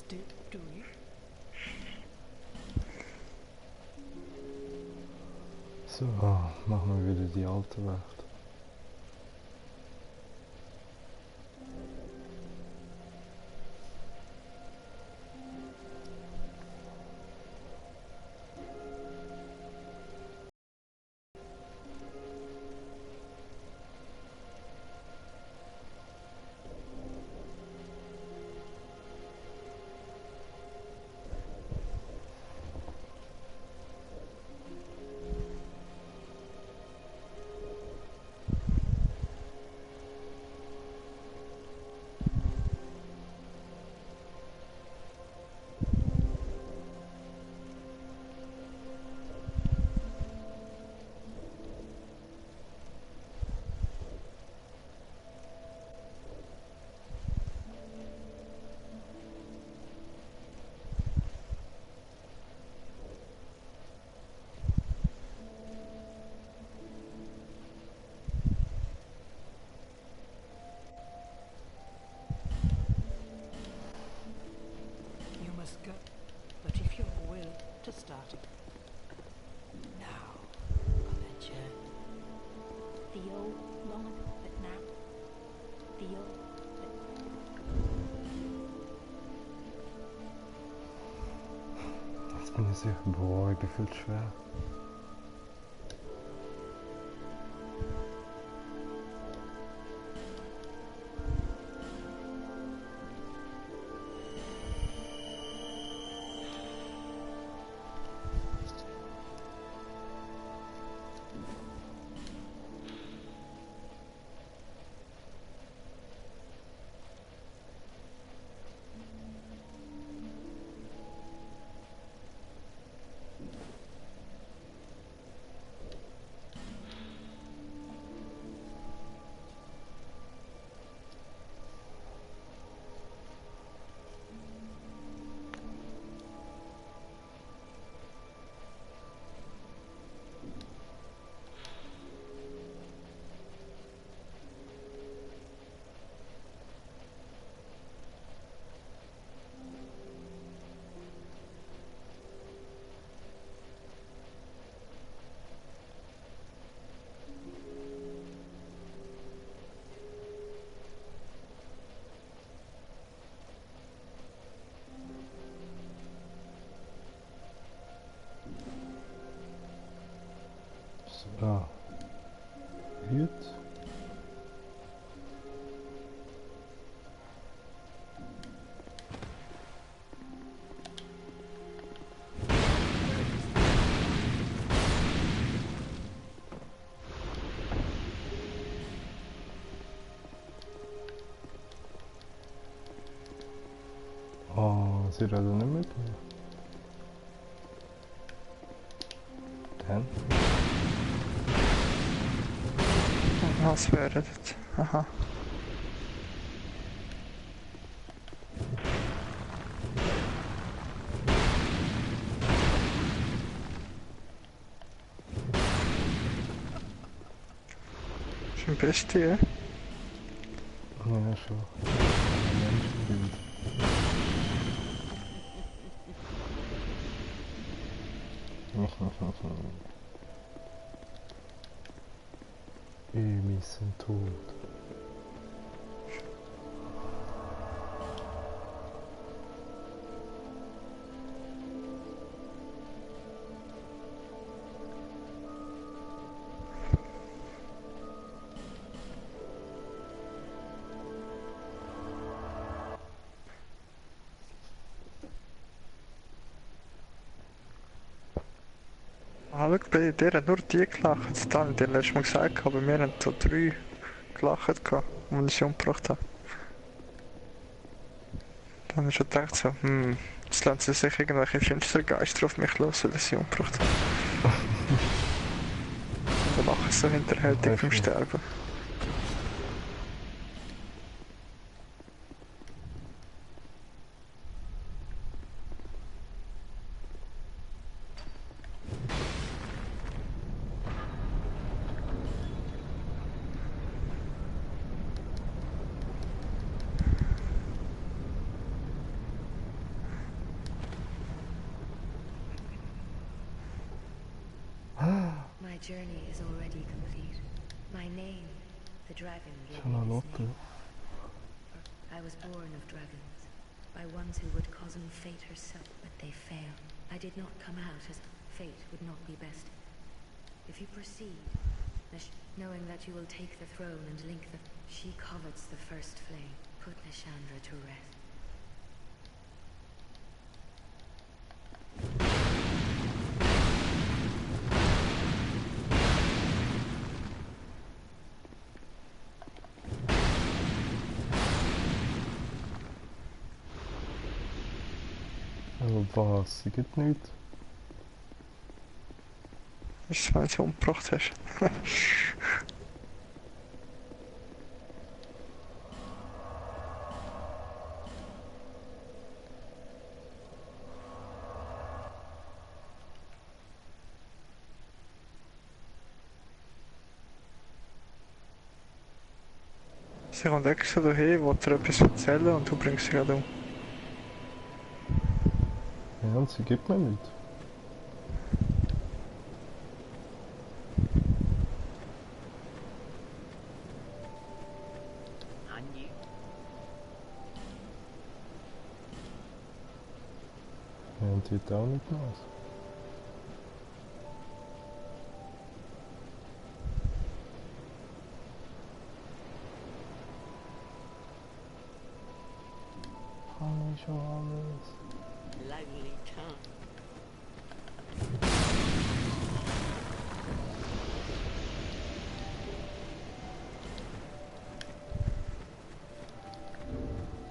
Still doing. So, machen wir wieder die alte Welt. You must go. But if you're willing to start now on a journey, the old long but now, the old Jetzt bin ich sicher, boah, ich bin viel zu schwer. So. Gut. Oh, sie reden nicht mit mir. Hä? Was wäre das? Aha. Ist ein Bestie, ja? Ja, schon. Menschenbild. Ümis sind tot. Ah, schau, bei der hat nur die gelacht. Das habe ich dir letztes Mal gesagt, aber wir haben so 3 gelacht, gehabt, als ich sie umgebracht habe. Dann habe ich schon gedacht so, jetzt lassen sie sich irgendwelche Finstergeister auf mich los, weil ich sie umgebracht habe. Und dann lachen sie so hinterhältig beim Sterben. My journey is already complete. My name, the dragon, gave Schon me eine this Lotte. name. I was born of dragons, by ones who would cozen fate herself, but they fail. I did not come out as fate would not be best. If you proceed, knowing that you will take the throne and link the... She covets the first flame. Put Nishandra to rest. Aber was? Sie gibt nichts. Das ist, wenn du sie umgebracht hast. Sie kommt extra dahin, will dir etwas erzählen und du bringst sie gerade um. Ja, und sie gibt mir nichts. Ja, und die hat auch nicht was. Habe ich schon alles. Lonely time.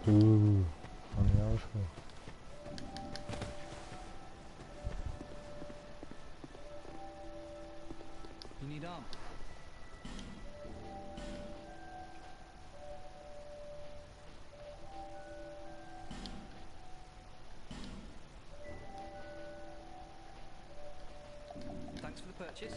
Habe ich auch schon. You need armor. Thanks for the purchase.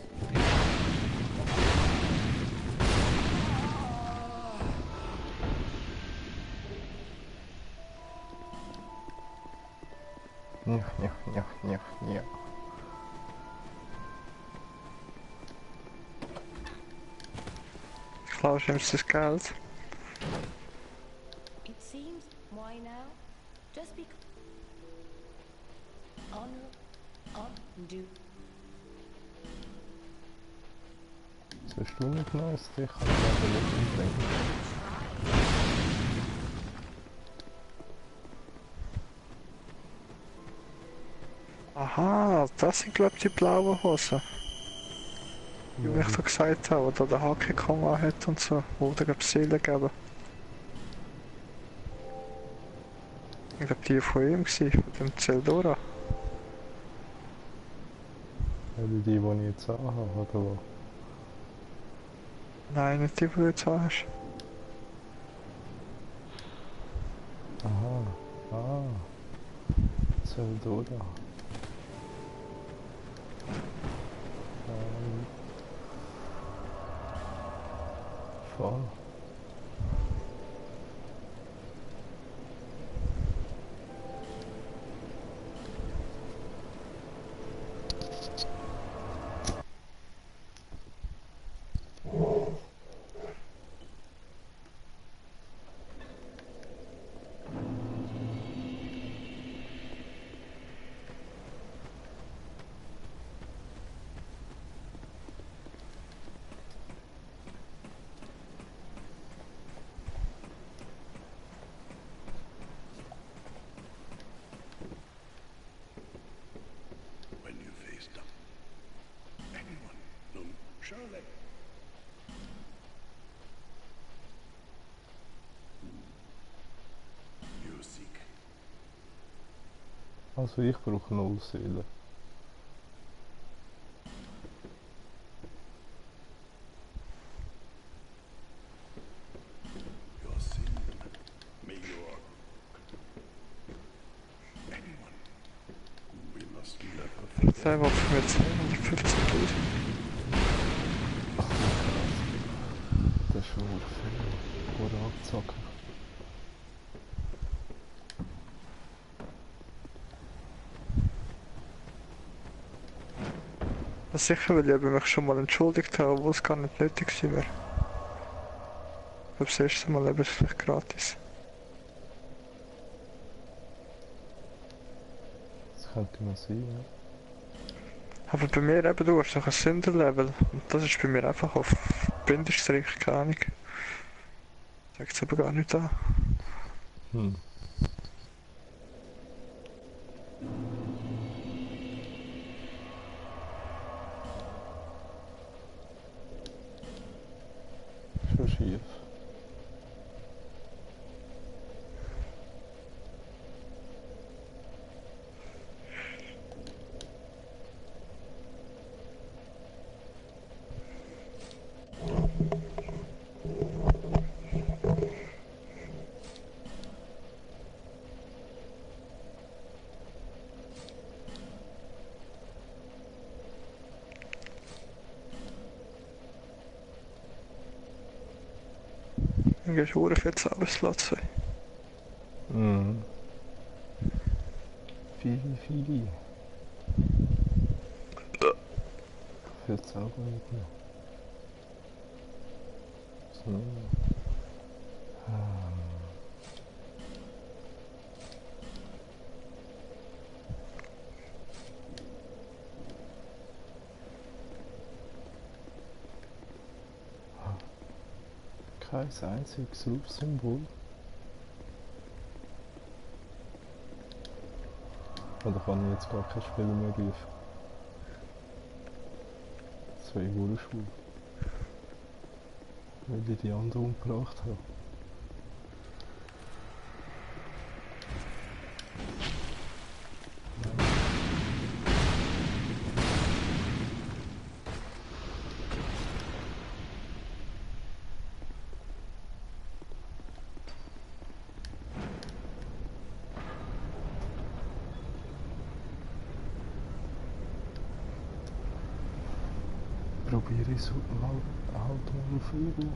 Ja. Klaus ihm das Geld. It seems, why now? Just because... Honor, undo. Das hast du nicht neues, ich kann aber nicht umbringen. Aha, das sind glaube ich die blauen Hosen. Wie ich da gesagt habe, wo da der Hake gekommen hat und so, wo da gab es Seelen gegeben. Ich glaube die von ihm gewesen, von dem Zeldora. Die ich jetzt anhabe, oder was? Nein, nicht die, die du jetzt hast. Aha. Ah. Zeldora. Voll. When you face them, anyone, nun, Shirley. You seek. Also ich brauche 0 Seelen. Your sin, may your anyone. We must never Sei was für mir 215.000. Das ist schon viel. Oder abzocken. Sicher, weil ich mich schon mal entschuldigt habe, wo es gar nicht nötig gewesen wäre. Ich glaube, das erste Mal eben vielleicht gratis. Das könnte man sein, ja. Aber bei mir eben, du hast noch ein Sünderlevel. Und das ist bei mir einfach auf Bindestrich, keine Ahnung. Sagt es aber gar nicht an. Hm. Schon schief. Dann gehst du viel zu Arbeitsplatz. Mhm. Viele. Viel zu arbeiten. So. Kein einziges Rufsymbol. Oder kann ich jetzt gar kein Spieler mehr rufen? Das wäre wohl schwul. Weil ich die anderen umgebracht habe. Probiere ich so halt mal auf Übung.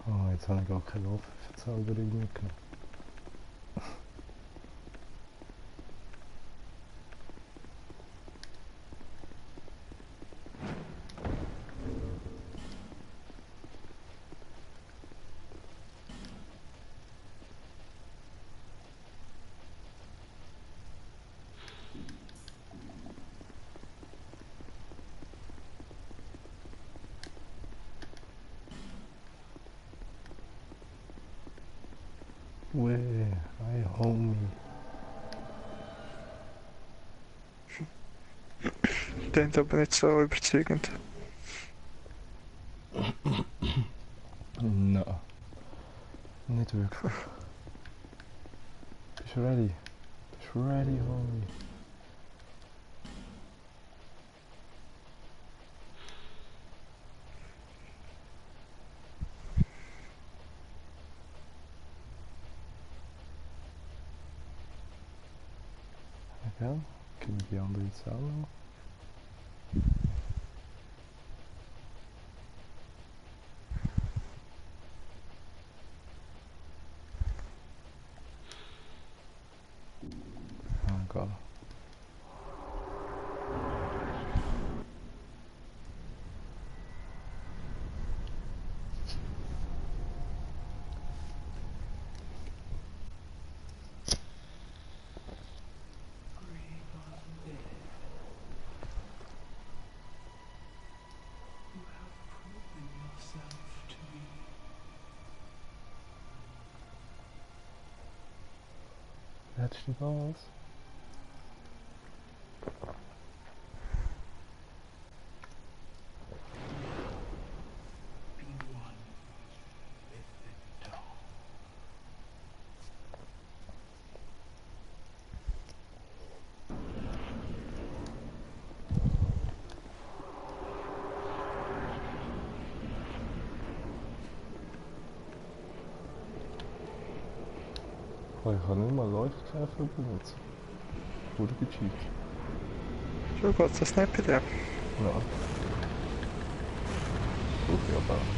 Oh, jetzt habe ich gar keine Waffenverzauberung mitgenommen. Way, hi homie. Klingt aber nicht so überzeugend. Nein, nicht wirklich. Bist du ready? Bist du ready, homie? Ja, können wir die andere jetzt auch noch? Ah, geil. Letzte was? Oh, ich kann nicht mal Leuchtkäfer benutzen. Wurde gecheatet. So geht's das nicht bei dir. Ja. Brauche ich aber auch.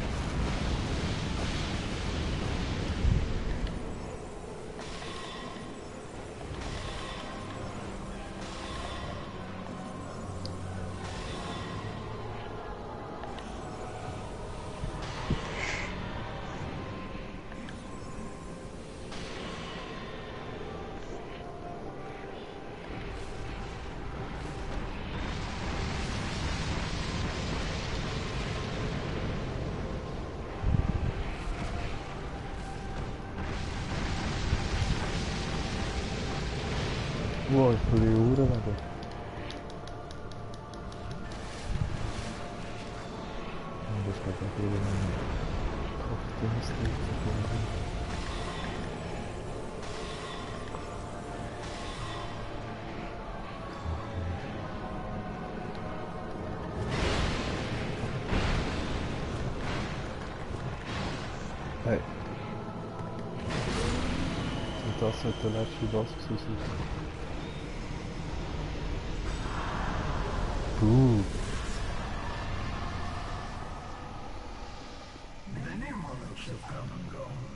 Wow, ich verliere Uhren aber. Das geht auch wieder in Kopfdienst. Hey. Und das wird der letzte Boss gewesen sein. Many monarchs have come and gone.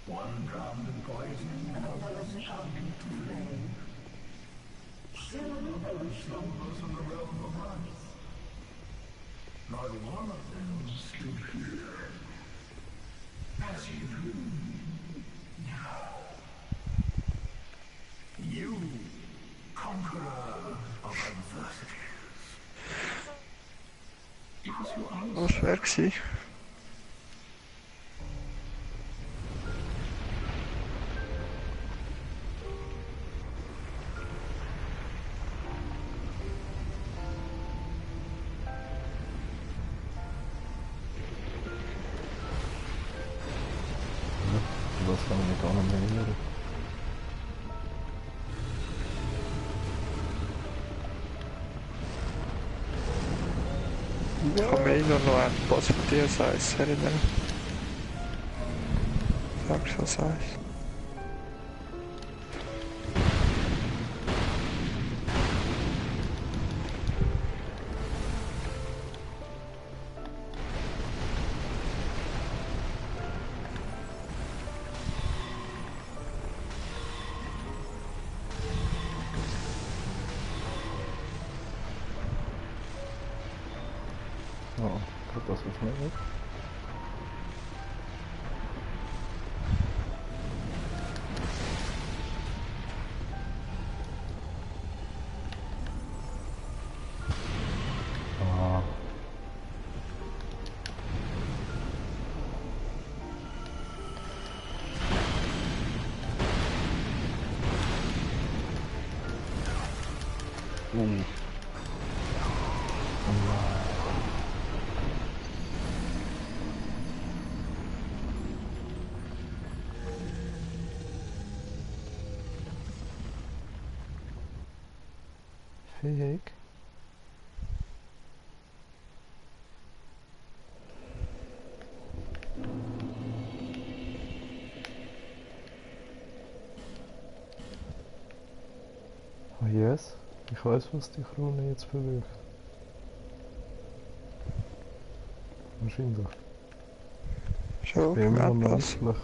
One drowned in poison, another succumbed to flame. Still another slumbers in the realm of life. Not one of them stood here. As you do. Now. You, conqueror of adversities. Was schwer gewesen. Das kann ich mir gar nicht mehr erinnern. Ich kann mich noch an den Boss von DSice erinnern. Sag schon Size. Oh, geht das so schnell weg? Ah. Fähig. Oh yes, ich weiß, was die Krone jetzt bewirkt. Wahrscheinlich. Zo, Ich bin immer noch aanpassen. menschlich.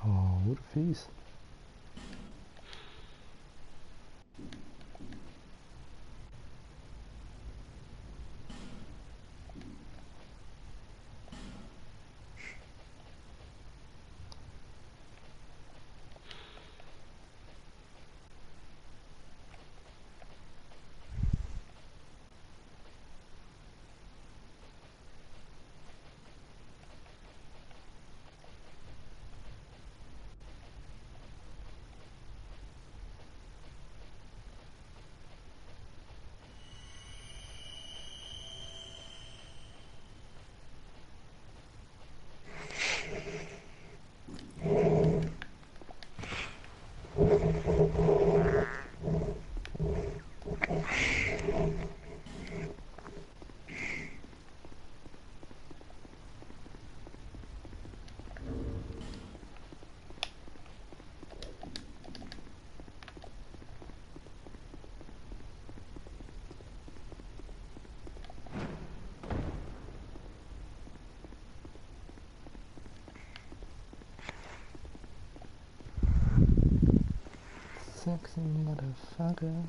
Oh, fies. Sexy motherfucker.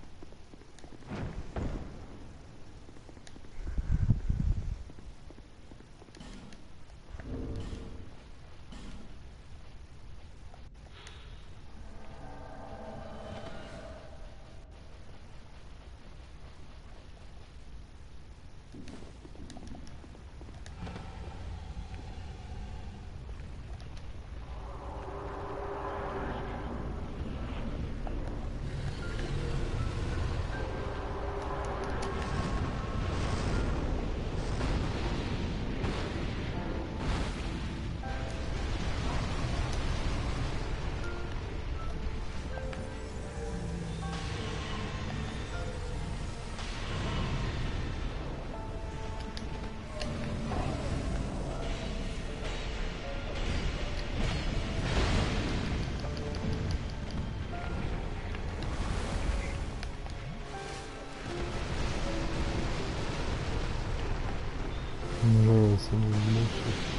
No, c'est une moche.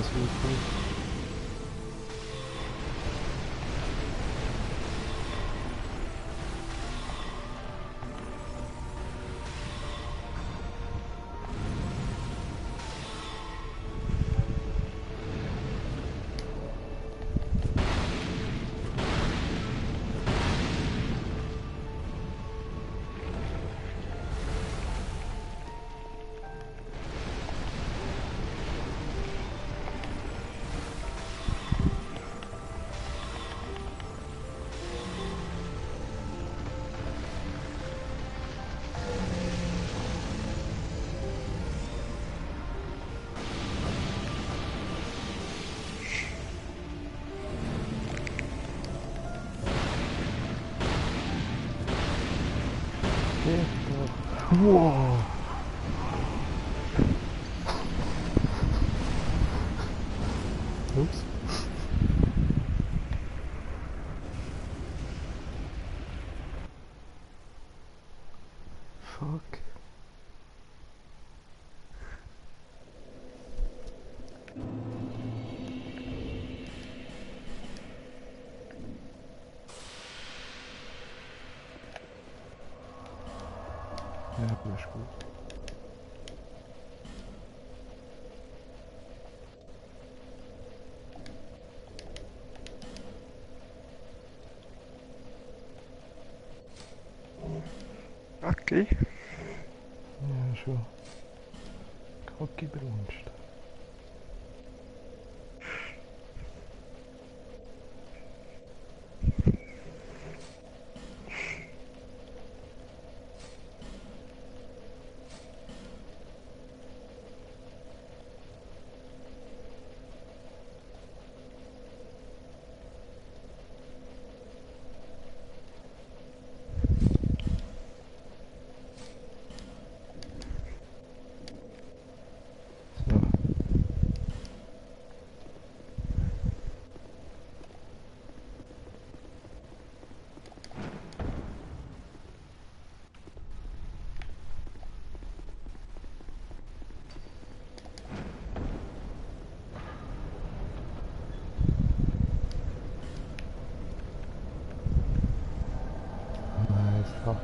was übrig. Wow. Ups. Fuck. Ja, das ist gut. Okay. Ja, schon. Kacke brunst. So. Nice, fuck.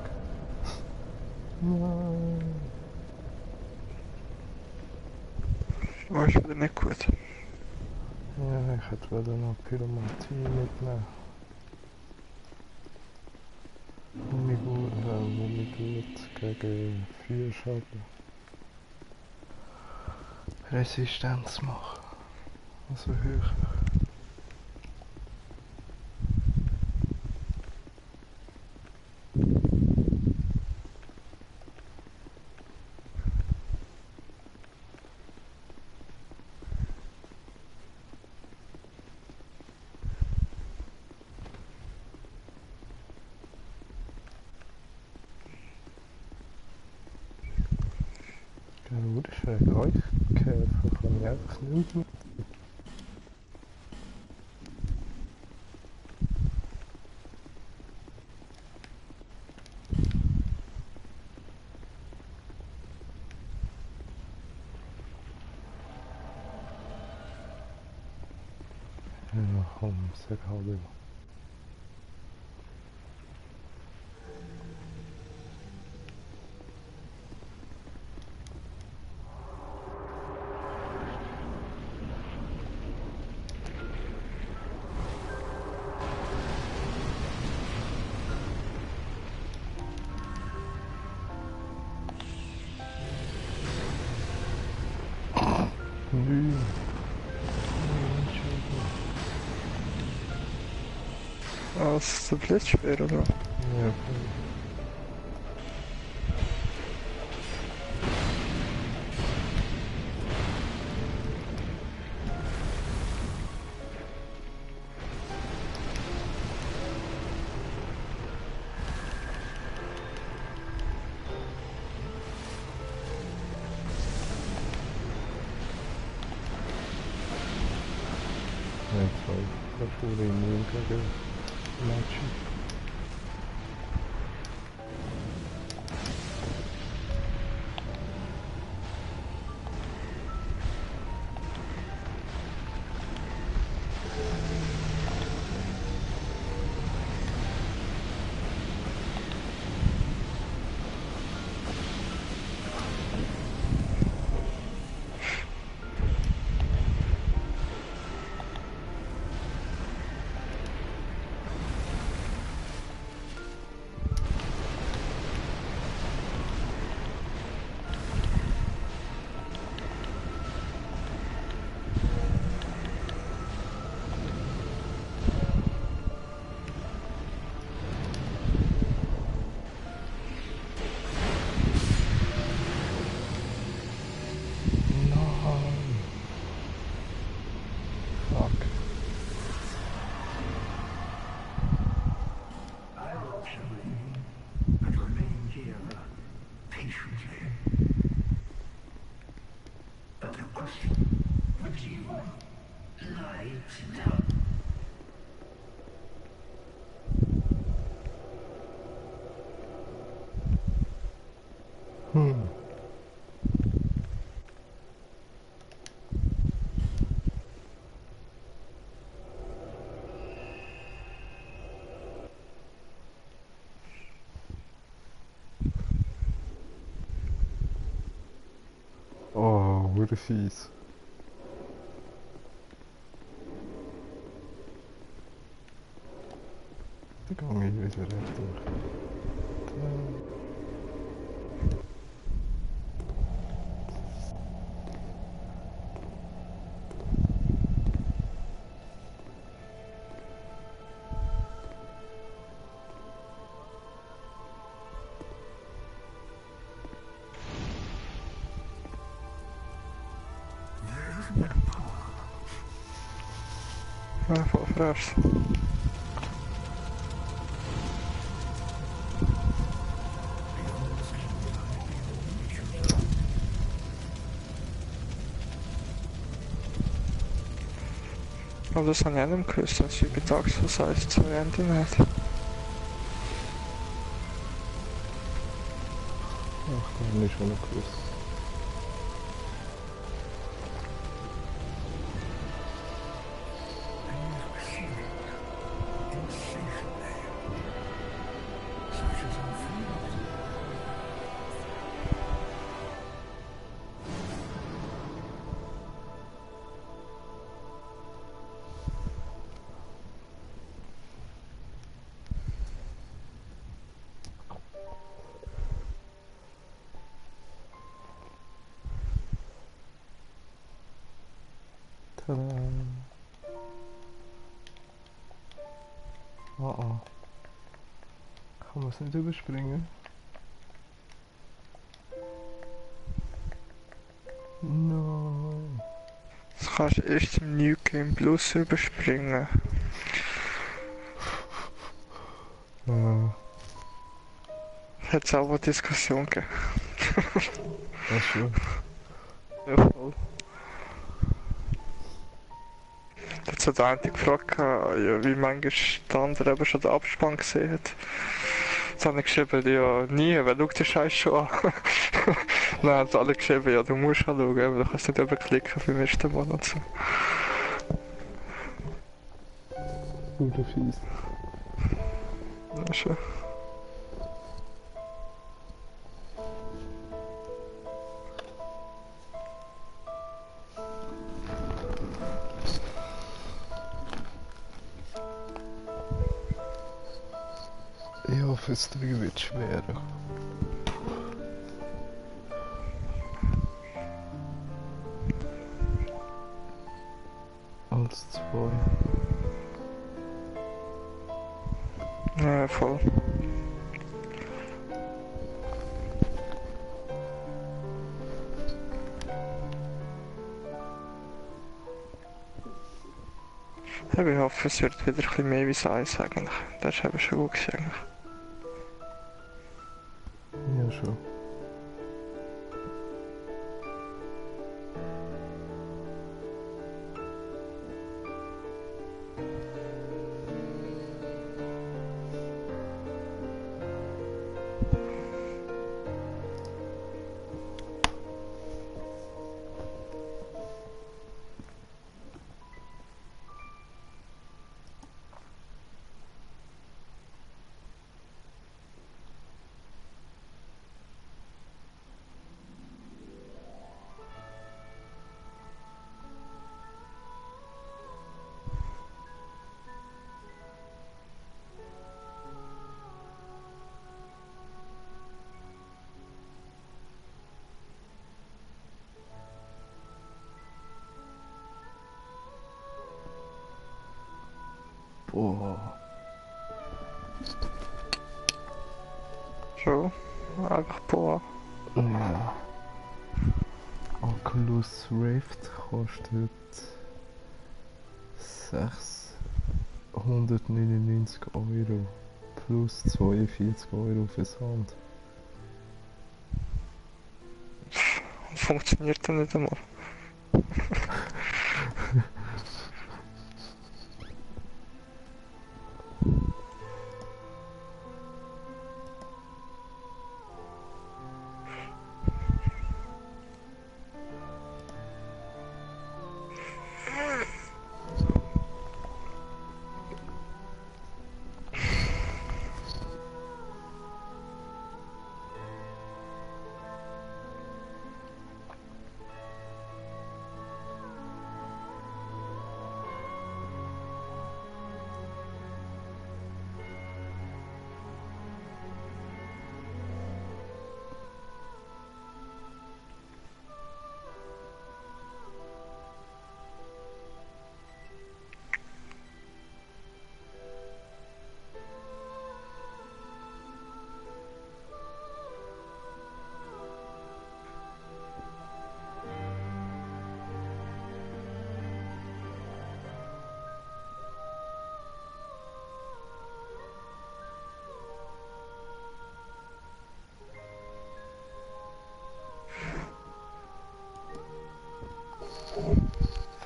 Nein. Oh, ist wieder nicht gut. Ja, ich hätte wieder noch Pyromantie mitnehmen. Wo mir gut gegen Feuerschaden Resistenz machen. Also höher. Ja, das ist ein Leuchtkäfer, kann ich einfach nicht mehr. Ja, komm, sag halb. Nö. Ah, das ist der Blitzspeer, oder? Ja, jetzt voll. Bevor ich nie gegen Matchen. Oh, wurde fies. Da gehe ich wieder recht durch. Ja, voll fresh. Aber das habe ich auch nicht gewusst, dass über Tags was heißt, 2 Enden hat. Ach, da habe ich schon noch gewusst. Tada! Oh oh. Kann man es nicht überspringen? Nein! Das kannst du erst im New Game Plus überspringen. Hat es auch eine Diskussion gegeben. Das schon. Ja, voll. Jetzt hat einer gefragt, ja, wie manchmal der andere eben schon den Abspann gesehen hat. Jetzt habe ich geschrieben, ja, nie, weil schau den Scheiß schon an. Dann haben sie alle geschrieben, ja, du musst anschauen, aber du kannst nicht überklicken beim ersten Mal und so. Oder fies. Ja, schon. Ich hoffe, es 3 wird schwerer. Als 2. Ja, voll. Ja, ich hoffe, es wird wieder ein bisschen mehr wie es eins eigentlich. Das ist eben schon gut gewesen, eigentlich. Ja, schon. Boah. Schon. Einfach boah. Ja. Oculus Rift kostet 699 € plus 42 € Versand. Funktioniert dann nicht einmal.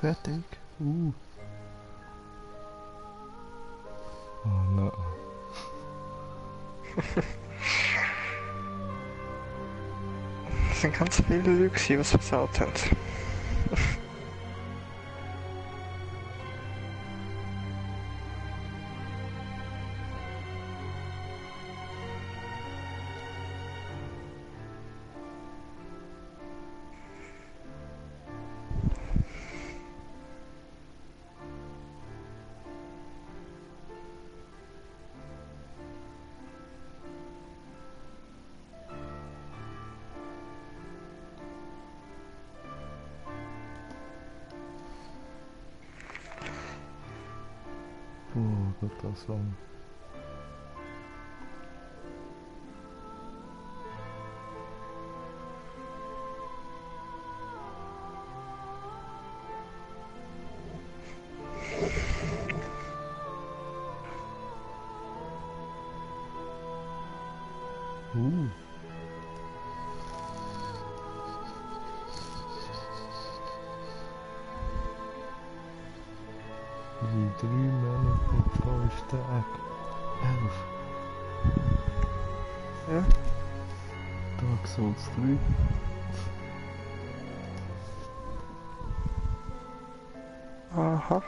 fertig. Oh nein. Es sind ganz viele Leute, die es versaut haben. Oh, geht das lang. Die 3 Männer pro 5 Tage. 11. Ja. Dark Souls 3. Aha.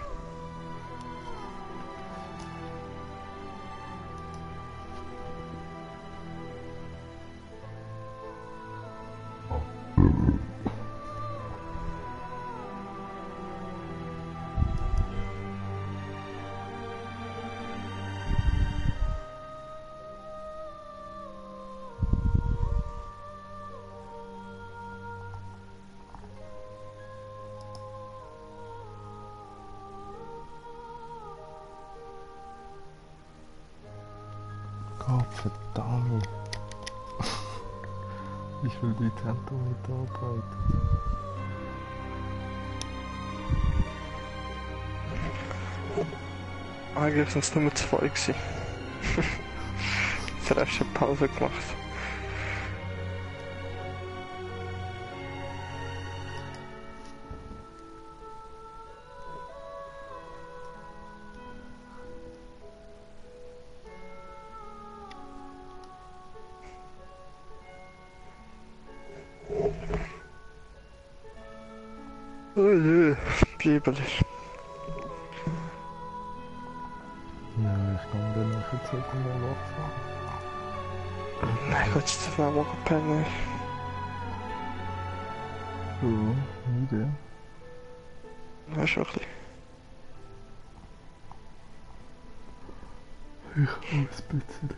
Gott verdammt. Wie viele Leute haben da mitgearbeitet? Eigentlich sind es nur 2 gewesen. Der Rest hat Pause gemacht. Bibel. Ja, ich kann dann nachher zurück mal abfahren. Nein, Gott, das war auch pennen. So, wieder. Ja, schon ein bisschen. Ich auch ein bisschen.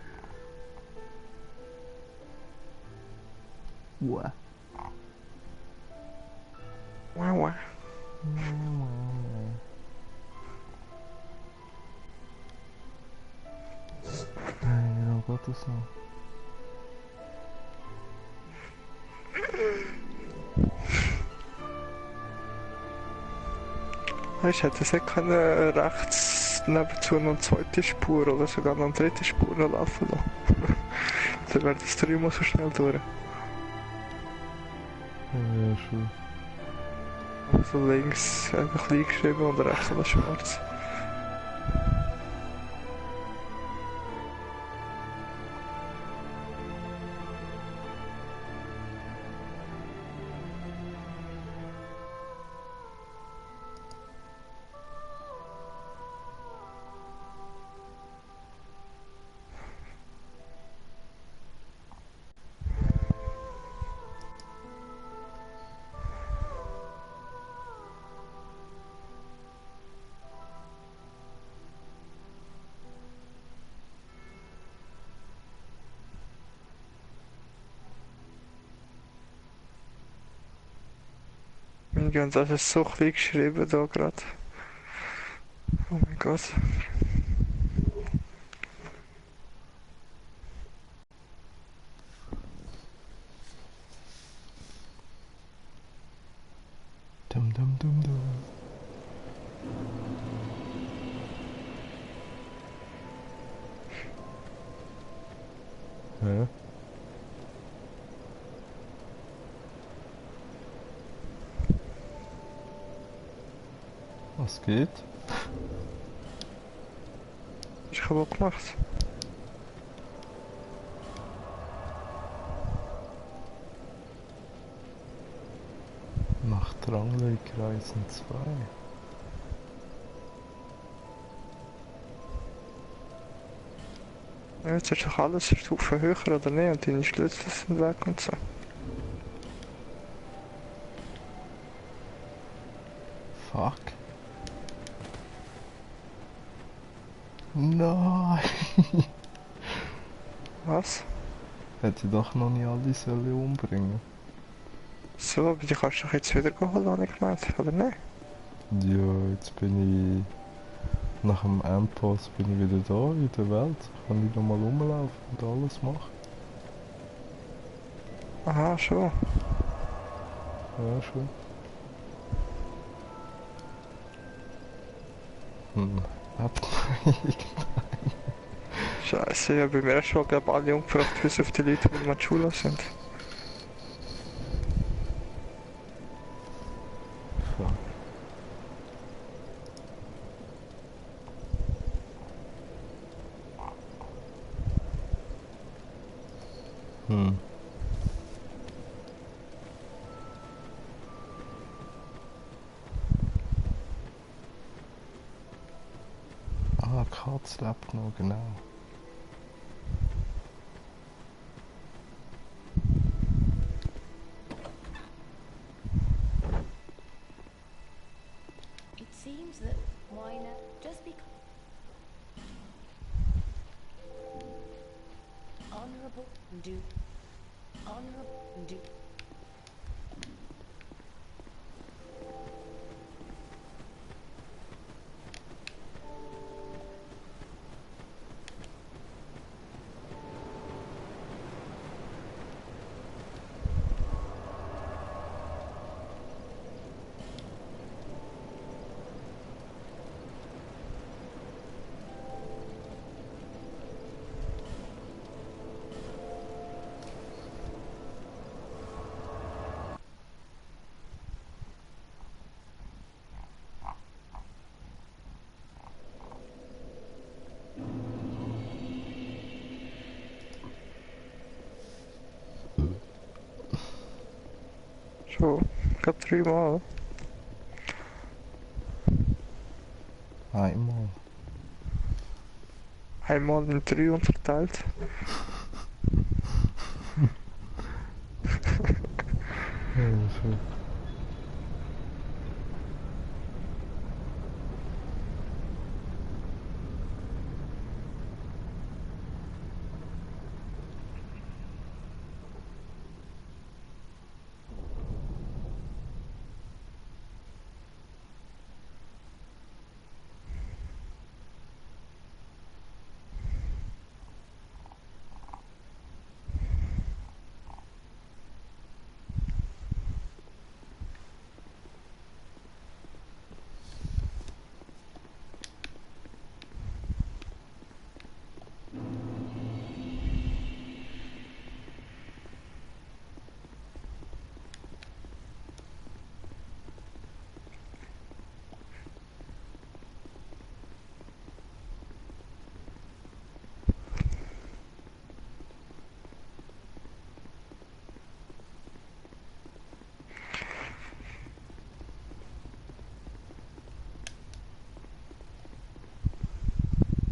Wow. Wow, wow. Nein, wie lange geht das noch? Weißt du, hätte es nicht können, rechts nebenzu noch eine zweite Spur oder sogar noch eine dritte Spur noch laufen lassen. Dann wäre das 3-mal so schnell durch. Ja, schon. Also links einfach klein geschrieben und rechts alles schwarz. Und das ist so klein geschrieben da gerade. Oh mein Gott. Dum dum dum dum. Hä? Was geht? Ist kaputt gemacht. Nach Drangweg Reisen 2. Ja, jetzt ist doch alles eine Stufe höher oder nicht und deine Schlüssel sind weg und so. Fuck. Nein! Was? Hätte ich doch noch nicht alle sollen umbringen. So, aber die kannst du doch jetzt wieder holen, habe ich gemeint, oder nicht? Ja, jetzt bin ich nach dem Endpass bin ich wieder da in der Welt. Kann ich nochmal rumlaufen und alles machen. Aha, schon. Ja, schon. Scheiße, ja, bei mir schon, glaube alle umgebracht, bis auf die Leute, die in der Schule sind. Fuck. Ah, Katz lebt noch, genau. It seems that Winer just because honorable do. Schon, ich glaube 3 Mal. Einmal. Einmal in 3 unterteilt. Ja, schön.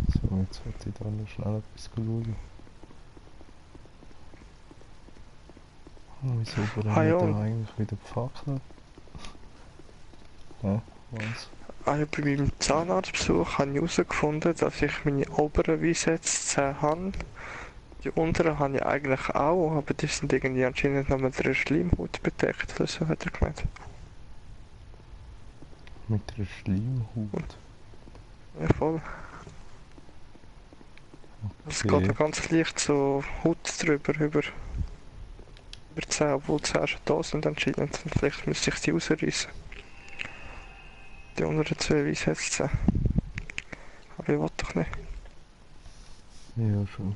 So, jetzt sollte ich da noch schnell etwas schauen. Oh, wieso Ah brennen ja. da eigentlich wieder die Fackeln? Hä? Was? Ah ja, bei meinem Zahnarztbesuch habe ich herausgefunden, dass ich meine oberen Weisheitszähne habe. Die unteren habe ich eigentlich auch, aber die sind irgendwie anscheinend noch mit einer Schleimhaut bedeckt oder so, hat er gemeint. Mit einer Schleimhaut? Ja, voll. Es geht Okay. noch ganz leicht so Haut drüber, über die Zähne, obwohl die Zähne schon da sind anscheinend. Und vielleicht müsste ich die rausreißen. Die unteren 2 Weisheitszähne. Aber ich will doch nicht. Ja, schon.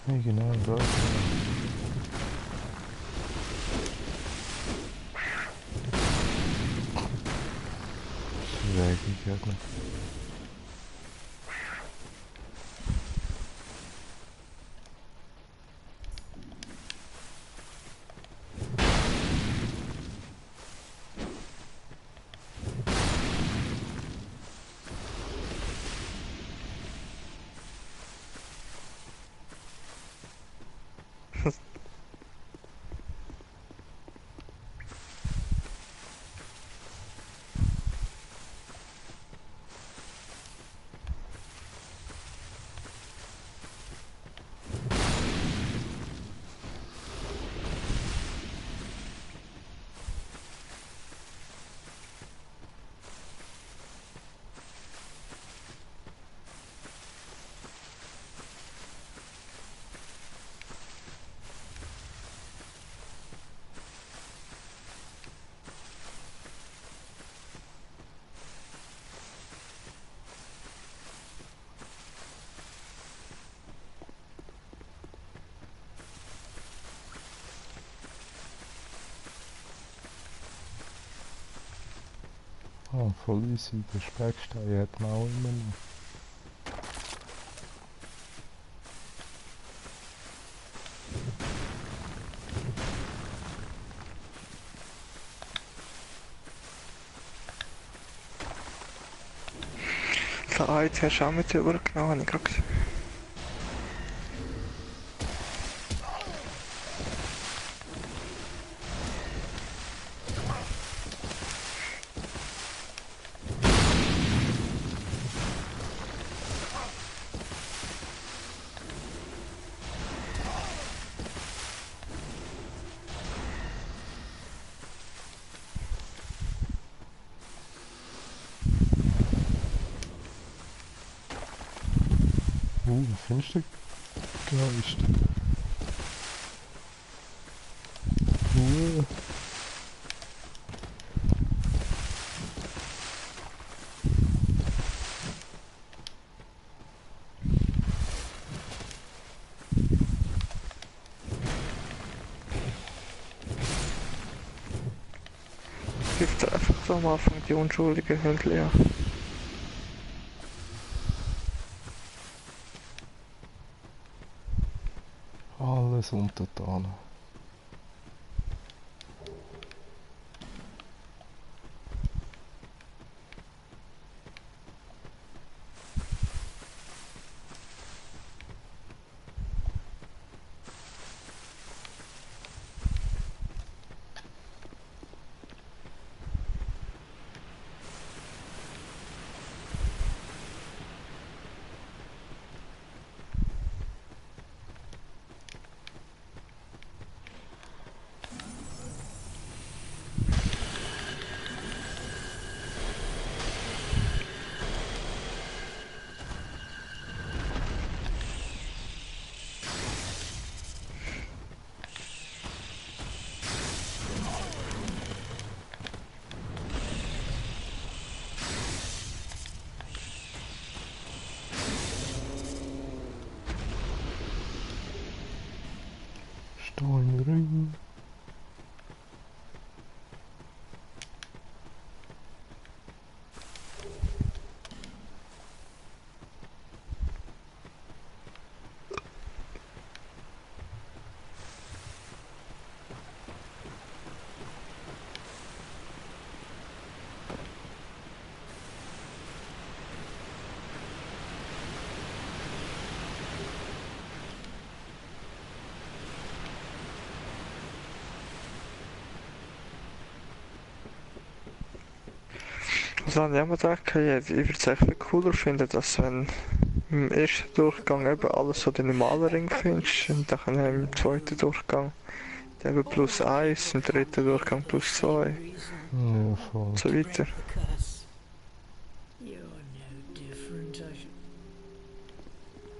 Ja, genau, das. Schräg, nicht. Ah, voll easy, der Speckstein hat man auch immer noch. Der Eid hast du auch mit übergenommen, habe ich gerade gesehen. Findest du Geist? Gibt einfach so am Anfang die unschuldigen Hündler, ja. Alles untertan. Steinring. Also habe ich auch mal gedacht, ja, ich würde es echt viel cooler finden, dass wenn im ersten Durchgang eben alles so den normalen Ring findest und dann im zweiten Durchgang eben plus 1, im dritten Durchgang plus 2 Ja, voll. und so weiter. The curse. You're no different.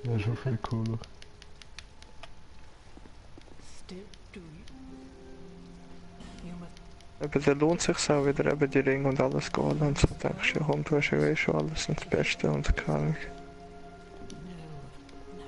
Ja, schon viel cooler. Still do you? You must Eben, dann lohnt sich auch wieder eben die Ringe und alles zu holen und so denkst du, ja komm, du hast ja eh schon alles und das Beste und keine Ahnung. no.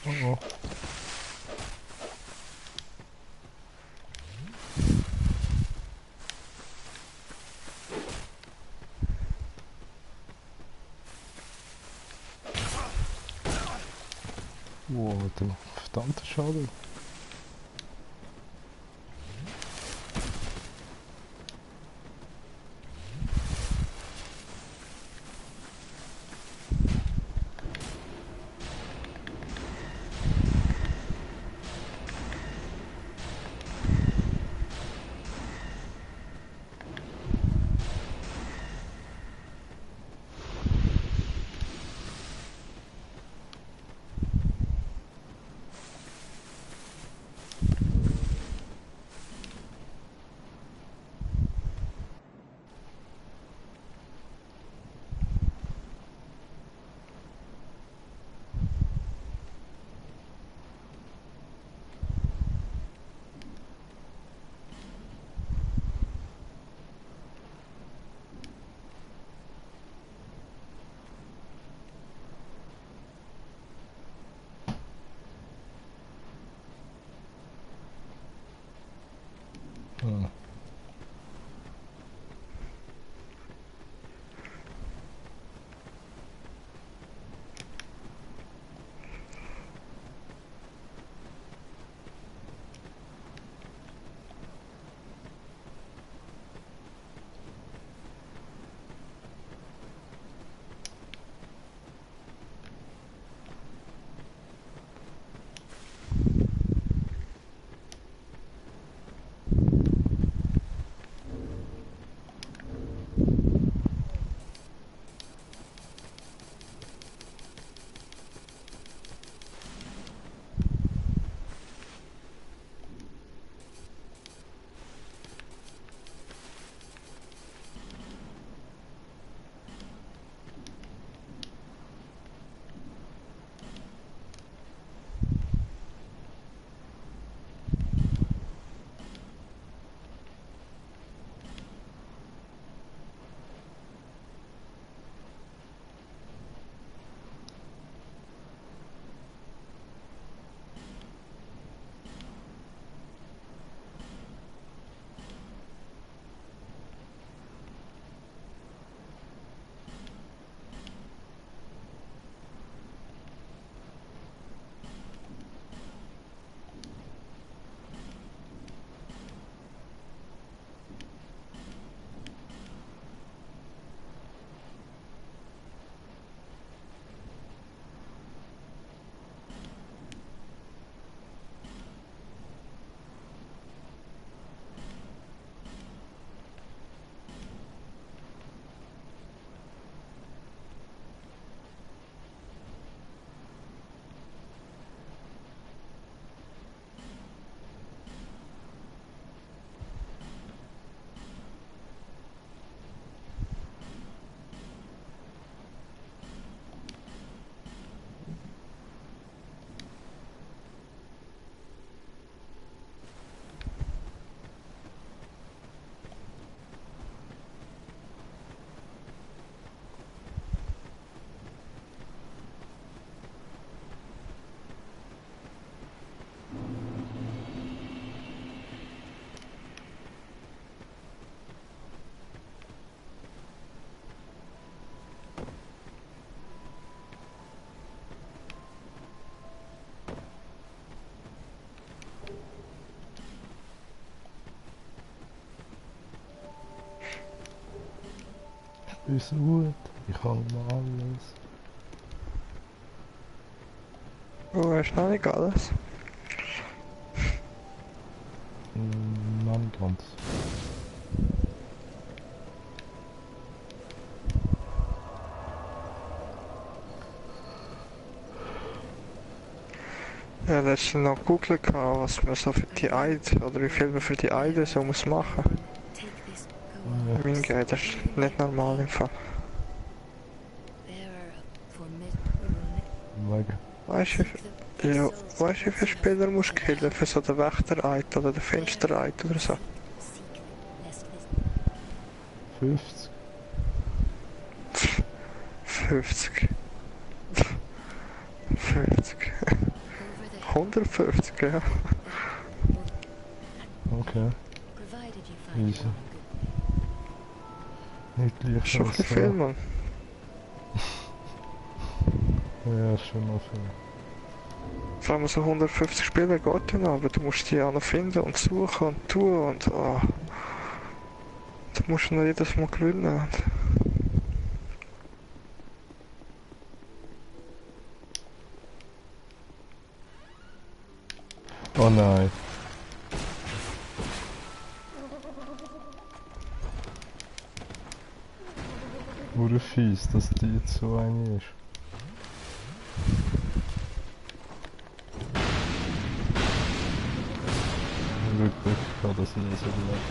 Oh. Wow, der verdammte Schaden. Hm. Ist gut, ich habe alles. Oh, ist noch nicht alles. Noch nicht ganz. Ja, letztens noch gegoogelt, was man so für die Eid, oder wie viel man für die Eide so muss machen. Take this. Ja. Mein Geld das ist nicht normal im Fall. There are formidable. Wegen. Weißt du, ja, weißt du, wie viele Spieler musst du killen für so den Wächter-Eid oder den Finster-Eid oder so? Seek lest this 50. 50. 50. the 150, ja. Okay. Provided you find Easy. it on a good Nicht leicht Schon ein als bisschen viel, so. Mann. Ja, ist schon noch viel. Vor allem so 150 Spiele geht ja noch, aber du musst die auch noch finden und suchen und tun und du musst noch jedes Mal gewinnen. Oh nein. Wurde fies, dass die jetzt so eine ist. Glück gehabt, dass ich das überlebt.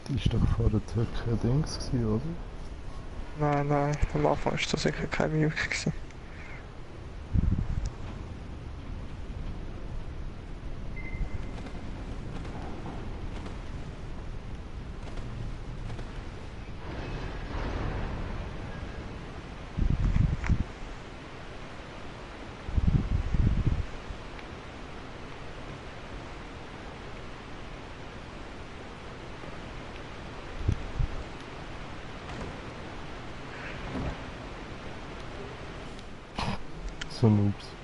Die ist doch vor der Türkei Dings gewesen, oder? Nein, nein, am Anfang war das sicher keine Mimik gewesen. So Noobs.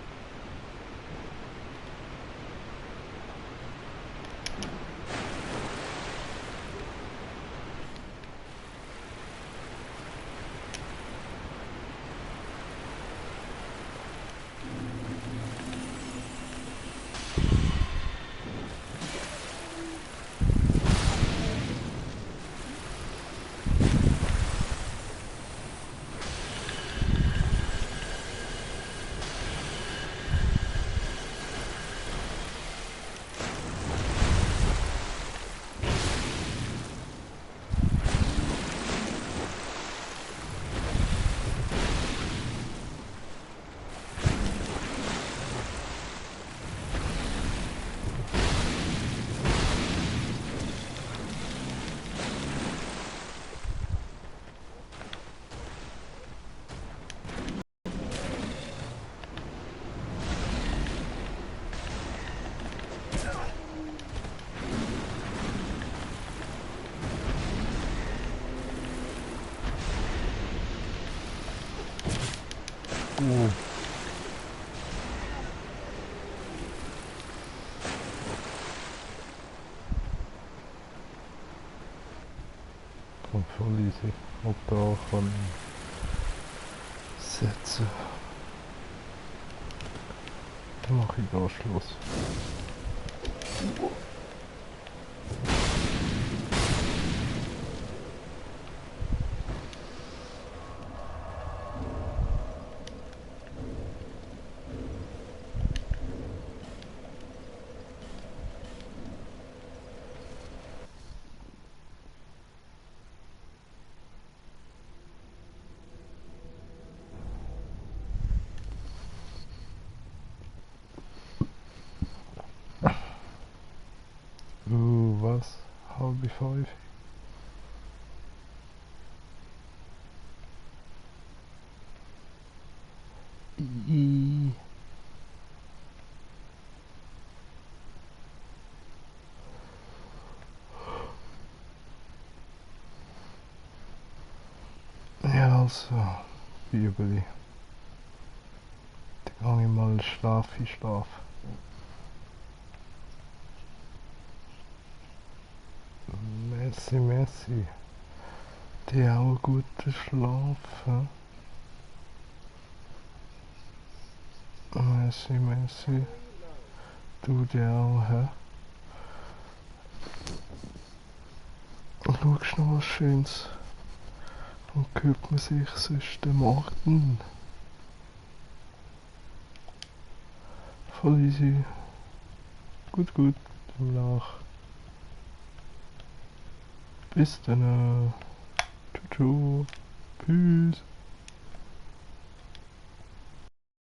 Kommt voll easy. Und da kann ich setzen. Dann mache ich da Schluss. Was? Halb 5? I. Ja, also, Bibeli. Dann gehe ich mal schlafen. Messi. Dir auch einen guten Schlaf. Messi. Du dir auch, hä? Schaust noch was Schönes. Und hört man sich sonst den Morgen. Voll easy. Gut. Danach. Bis dann. Ciao. Tschüss.